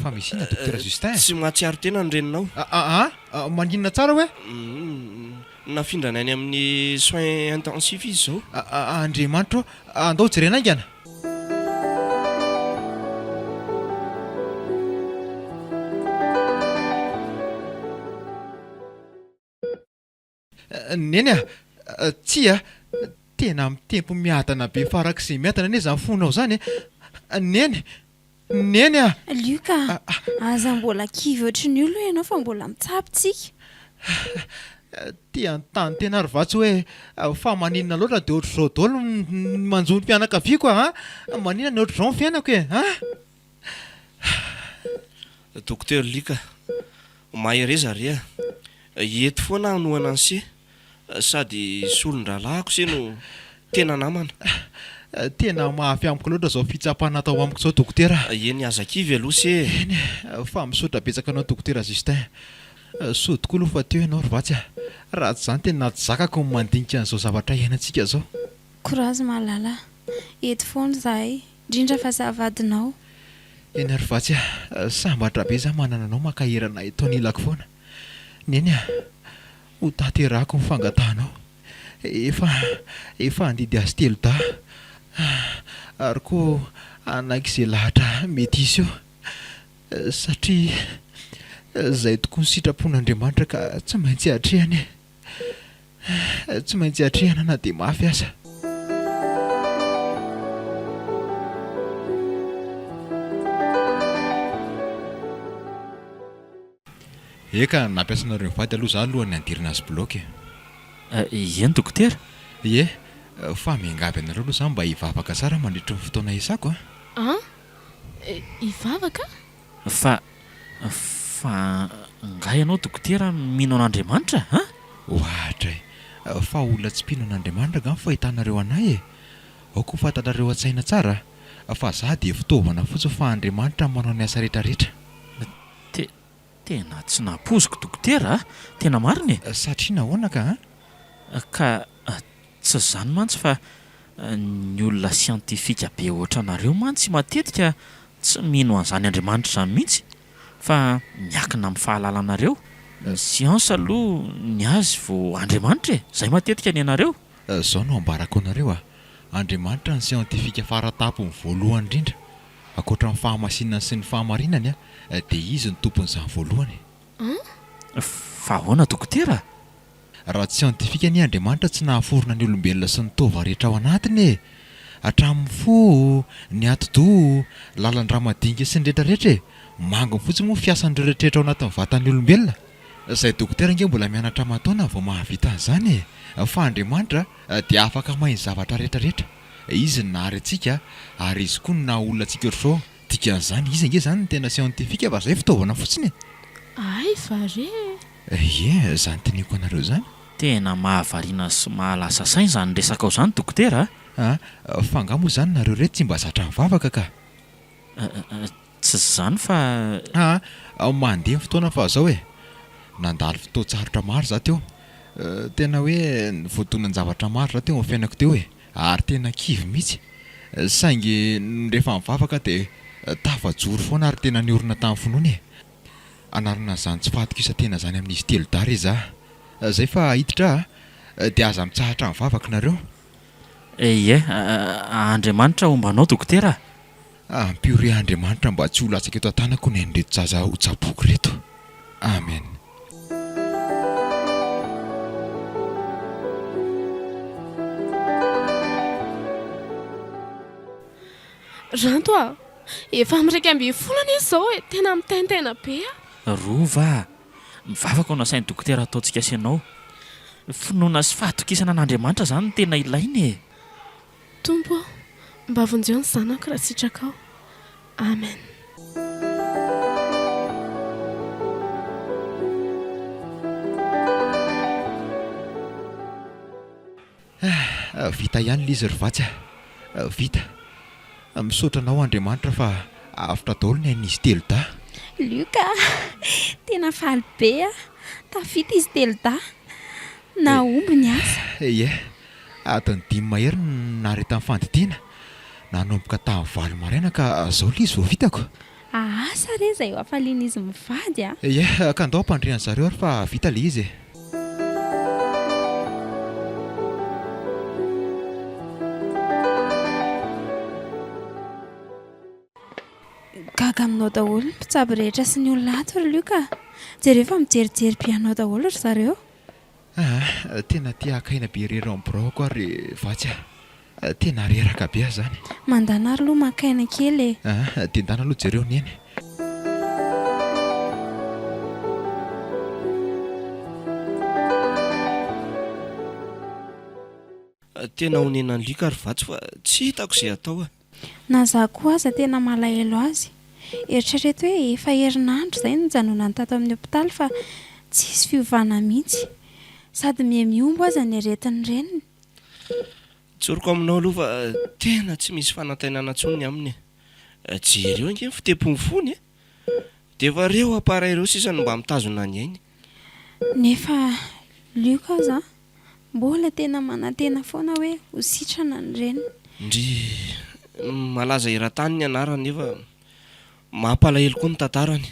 Fa misy inona Dokotera Justin? Tsy mahatsiaro tena ny reninao. Aa! Maninona tsara hoe? Nafindrany any amin'ny soins intensifs izy izao. Andriamanitra ô! Andao jerena haingana! Neny a! Tsia! Tena mitempo miadana be farak'izay miadana anie izany fonao izany e! Neny! Neny a! Luc a! Aza mbola kivy ohatry ny olona ianao fa mbola mitsabo tsika. Te hanontany tena ary va tsy hoe fa maninona loatra dia ohatr'izao daholo ny manjo ny fianakaviako a! Maninona ny ohatr'izao ny fiainako e! An! Docteur Luc a! Mahereza re a! Eto foana aho hanohana an'i se, sady solon-drahalahiko se no tena namana. Tena mafy amiko loatra izao fitsapana atao amiko izao dokotera a! Eny aza kivy aloha se e! Eny e, fa misaotra betsaka anao dokotera Justin. Soa tokoa aloha fa teo ianao ry Vatsy a! Raha tsy izany tena tsy zakako ny mandinika an'izao zavatra iainantsika izao. Courage malala a! Eto foana izahay. Indrindra fa za vadinao. Eny ry Vatsy a! Sambatra be za manana anao mankahery anay eto anilako foana. Neny a! Ho tanterahako ny fangatahanao. Efa efa handidy azy telo dahy ary koa hanaiky izay lahatra mety hisy eo. Satria izay tokoa ny sitrapon'Andriamanitra ka tsy maintsy atrehana e! Tsy maintsy atrehana na dia mafy aza. Eka, nampiasa anareo mivady aloha za alohan'ny handirina azy bloc e. Eny dokotera. Ie, fa miangavy anareo aloha za mba hivavaka tsara mandritry ny fotoana hiasako a. An? Hivavaka? Fa, fa angaha ianao dokotera mino an'Andriamanitra an? Ohatra e! Fa olona tsy mpino an'Andriamanitra angaha ny fahitanareo anay e? Aoka ho fantatrareo an-tsaina tsara fa za dia fitaovana fotsiny fa Andriamanitra no manao ny asa rehetrarehetra. Te, tena tsy nampoiziko dokotera a! Tena marina e! Satria nahoana ka an? Ka Tsy izany mantsy fa ny olona siantifika be ohatranareo mantsy matetika tsy mino an'izany Andriamanitra izany mihitsy fa miakina amin'ny fahalalanareo. Ny siansa aloha ny azy vao Andriamanitra e! Izay matetika ny anareo. Izao no ambarako anareo a! Andriamanitra ny siantifika faratampony voalohany indrindra. Ankoatra ny fahamasinany sy ny fahamarinany dia Izy no tompon'izany voalohany. An? Fa ahoana dokotera? Raha tsy siantifika anie Andriamanitra tsy nahaforona ny olombelona sy ny taova rehetra ao anatiny e! Hatramin'ny fo, ny atidoha, lalan-drà madinika sy ny rehetra rehetra e! Manginy fotsiny moa ny fiasan'ireo rehetra rehetra ao anatin'ny vatan'ny olombelona. Izay dokotera ange mbola mianatra aman-taona vao mahavita an'izany e! Fa Andriamanitra dia afaka mahay ny zavatra rehetra rehetra. Izy no nahary antsika ary Izy koa no naha olona antsika ohatr'izao. Dikan'izany, Izy ange izany no tena siantifika fa izay fitaovana fotsiny e! Hay va re e! Ie, izany teneniko anareo izany. Tena mahavariana sy mahalasa saina izany resakao izany dokotera a! A, fa angaha moa izany nareo ireto tsy mba zatra mivavaka ka? Tsy izany fa. A, mandeha ny fotoana fa zao e! Nandalo fotoan-tsarotra maro za teo. Tena hoe voadonan-javatra maro za teo amin'ny fiainako teo e! Ary tena kivy mihitsy. Saingy rehefa mivavaka aho dia tafajoro foana ary tena niorina tamin'ny finoana e! Hanarina an'izany tsy fahatokisan-tena izany amin'izy telodahy re za. Zay fa hiditra a! Dia aza mitsahatra mivavaka nareo. Ie, Andriamanitra homba anao dokotera a! Ampio re Andriamanitra mba tsy ho latsaka eto an-tanako ny ain'ireto zaza ho tsaboiko ireto. Amen. Ranto a! Efa amin'ny 11 anie izao e! Tena mitaintaina be aho. Rova a! Mivavaka no asain'ny dokotera ataontsika sy ianao. Finoana sy fahatokisana an'Andriamanitra izany no tena ilaina e! Tompo ô, mba vonjeo ny zanako raha sitrakao. Amen. Ah, vita ihany ilay izy ry Vatsy a! Vita. Misaotra anao Andriamanitra fa avotra daholo ny ain'izy telodahy. Luc a! Tena faly be aho. Tafita izy telodahy. Nahomby ny asa. Ie. Adiny dimy mahery no naharetan'ny fandidiana. Nanomboka tamin'ny valo maraina ka izao ilay izy vao vitako. Asa re izay ho hafalian'izy mivady a! Ie, ka ndao hampandre an-dry zareo ary fa vita ilay izy e! Gaga aminao daholo ny mpitsabo rehetra sy ny olona ato ry Luc a! Jereo fa mijerijery be anao daholo ry zareo. Aa, tena te haka aina be irery ao amin'ny biraoko aho ry Vatsy a! Tena reraka be aho izany. Mandana ary aloha maka aina kely e! Aa, dia ndana aloha jereo Neny. Tena onena an'i Luc ry Vatsy fa tsy hitako izay hatao a! Na za koa aza tena malahelo azy. Eritrereto hoe efa herinandro izay no nijanonany tato amin'ny hopitaly fa tsisy fiovana mihitsy. Sady miha mihombo aza ny aretin'ny reniny. Tsoriko aminao aloha fa tena tsy misy fanantenana intsony ny aminy e. Jereo ange ny fitempon'ny fony e. Dia efa ireo appareil ireo sisa no mba mitazona ny ainy. Nefa Luc aza Mbola tena manantena foana hoe ho sitrana ny reniny. Ndrii. Malaza eran-tany ny anarany nefa mampalahelo koa ny tantarany.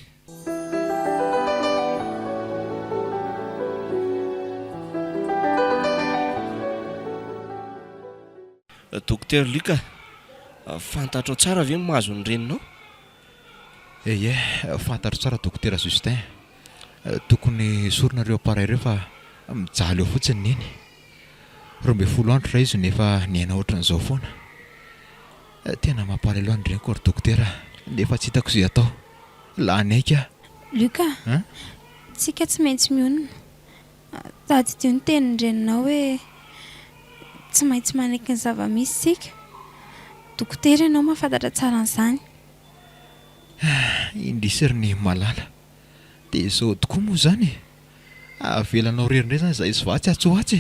Docteur Luc a! Fantatrao tsara ve ny mahazo ny reninao? Ie, fantatro tsara Dokotera Justin. Tokony esorina ireo appareil ireo fa mijaly eo fotsiny neny. 12 andro izay izy no efa niaina ohatran'izao foana. Tena mampalahelo ahy ny reniko ry dokotera a! Nefa tsy hitako izay atao. Lany aika aho. Luc a! Tsika tsy maintsy mionona. Tadidio ny tenin-dreninao hoe tsy maintsy manaiky ny zava-misy isika. Dokotera ianao mahafantatra tsara an'izany. Indrisy ry Neny malala. Dia izao tokoa moa izany e! Avelanao irery indray izany izahay sy Vatsy atsy ho atsy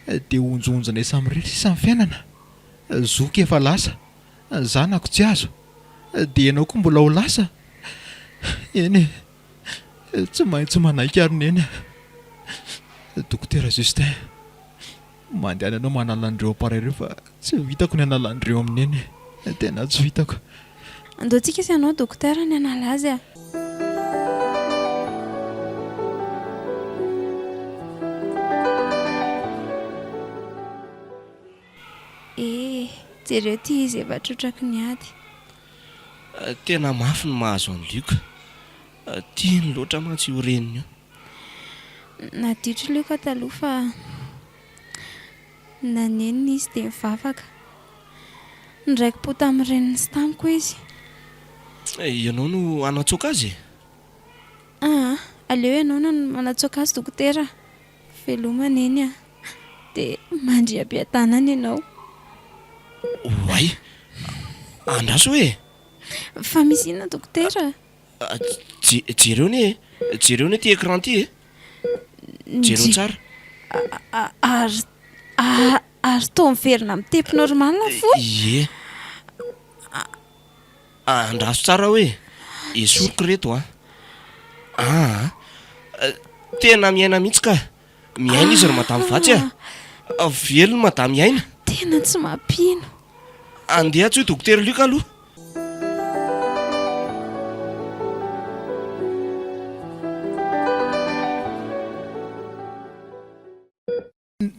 e! Dia honjohonjonay samirery sisa ny fiainana. Zoky efa lasa, zanako tsy azo, dia ianao koa mbola ho lasa? Eny e! Tsy maintsy manaiky ary Neny a! Dokotera Justin, mandehana ianao manala an'ireo appareil ireo fa tsy vitako ny hanala an'ireo amin'i Neny e! Tena tsy vitako. Andao tsika sy ianao dokotera ny hanala azy a! Eh, jereo ity izy efa trotraky ny ady. Tena mafy ny mahazo an'i Luc. Tiany loatra mantsy io reniny io. Naditry Luc taloha fa nanenina izy dia nivavaka. Niraiki-po tamin'ny reniny sy tamiko izy. Ianao no hanatsoaka azy e? Aa, aleo ianao no manatsoaka azy dokotera a! Veloma Neny a! Dia mandria am-piadanana ianao. Oay! Andraso hoe e! Fa misy inona dokotera? Jereo anie e! Jereo anie ity écran ity e! Jereo tsara. Ary, ary toa miverina mitepy normal fo? Ie. Andraso tsara hoe esoriko reto a! Aa! Tena miaina mihitsy ka! Miaina izy ry madame Vatsy a! Velona madame Aina! Tena tsy mampino! Andeha antsoy dokotera Luc aloha!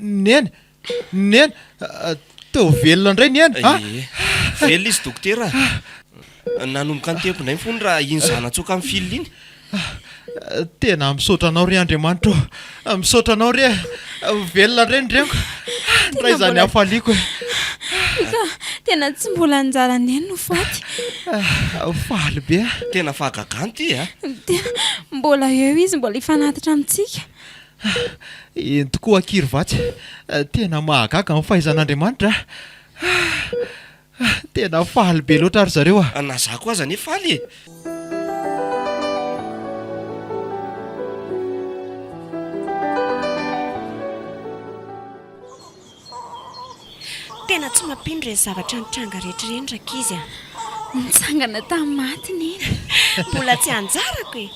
Neny! Neny! Teo velona indray Neny a! Ie, velona izy dokotera a! Nanomboka nitempo indray ny fony raha iny zanatsoaka amin'ny fil iny. Tena misaotra anao re Andriamanitra ô! Misaotra anao re! Velona indray ny reniko! Ndray izany hafaliako e! Ika, tena tsy mbola anjara Neny no faty. Faly be aho. Tena fahagagana ity a! Tena mbola eo izy, mbola hifanatitra amintsika. Eny tokoa akia ry Vatsy, tena mahagaga ny fahaizan'Andriamanitra a! Tena faly be loatra ry zareo a! Na za koa aza anie faly e! Tena tsy mampino ireny zavatra nitranga rehetra ireny rankizy a! Nitsangana tamin'ny maty Neny. Mbola tsy anjarako e!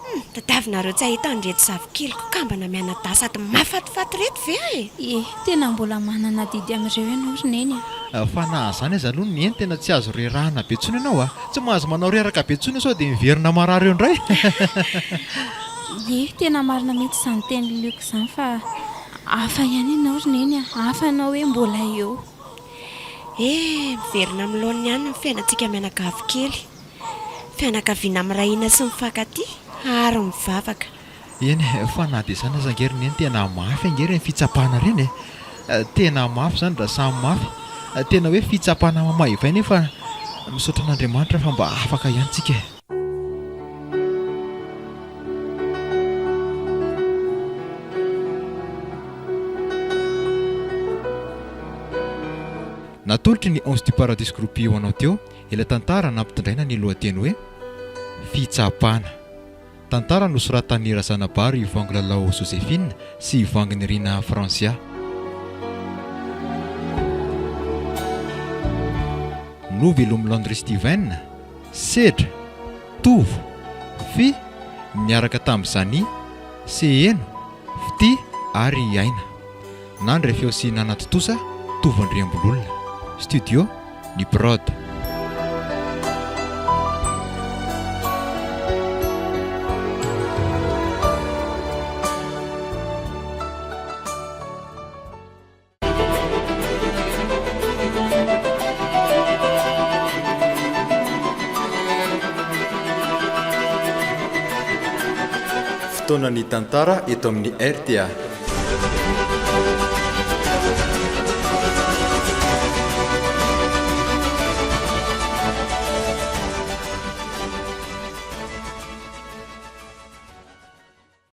Hum, tadiavinareo tsy hahita an'ireto zavikeliko kambana mianadahy sady mahafatifaty ireto ve aho e? Ie, tena mbola manana adidy amin'ireo ianao ry Neny a! Fa na izany aza aloha Neny tena tsy azo rerahana be intsony ianao a! Tsy mahazo manao reraka be intsony sao dia miverina marary eo indray. Ie, tena marina mihitsy izany tenin'i Luc izany fa Hafa ihany ianao ry Neny a! Hafa ianao hoe mbola eo. Eh! Miverina amin'ny laoniny ihany ny fiainantsika mianakavy kely. Fianakaviana miray hina sy mifankatia ary mivavaka. Eny e, fa na dia izany aza ange ry Neny tena mafy ange ireny fitsapana ireny e! Tena mafy izany raha samy mafy. Tena hoe fitsapana mamaivay nefa misaotra an'Andriamanitra fa mba afaka ihany tsika e! Natolotry ny Ange du Paradis Groupe ho anao teo ilay tantara nampitondraina ny lohateny hoe Fitsapana. Tantara nosoratan'i Razanabary Vangolalao Joséphine sy Vanginirina Francia. Novelomin'i Landry Steven. Sedra, Tovo, Fy, niaraka tamin'i Zania, Seheno, Fitia ary Aina. Nandre feo sy nanatontosa Tovo Andriambololona. Studio, Ny Prod. Fotoanan'ny tantara eto amin'ny rta.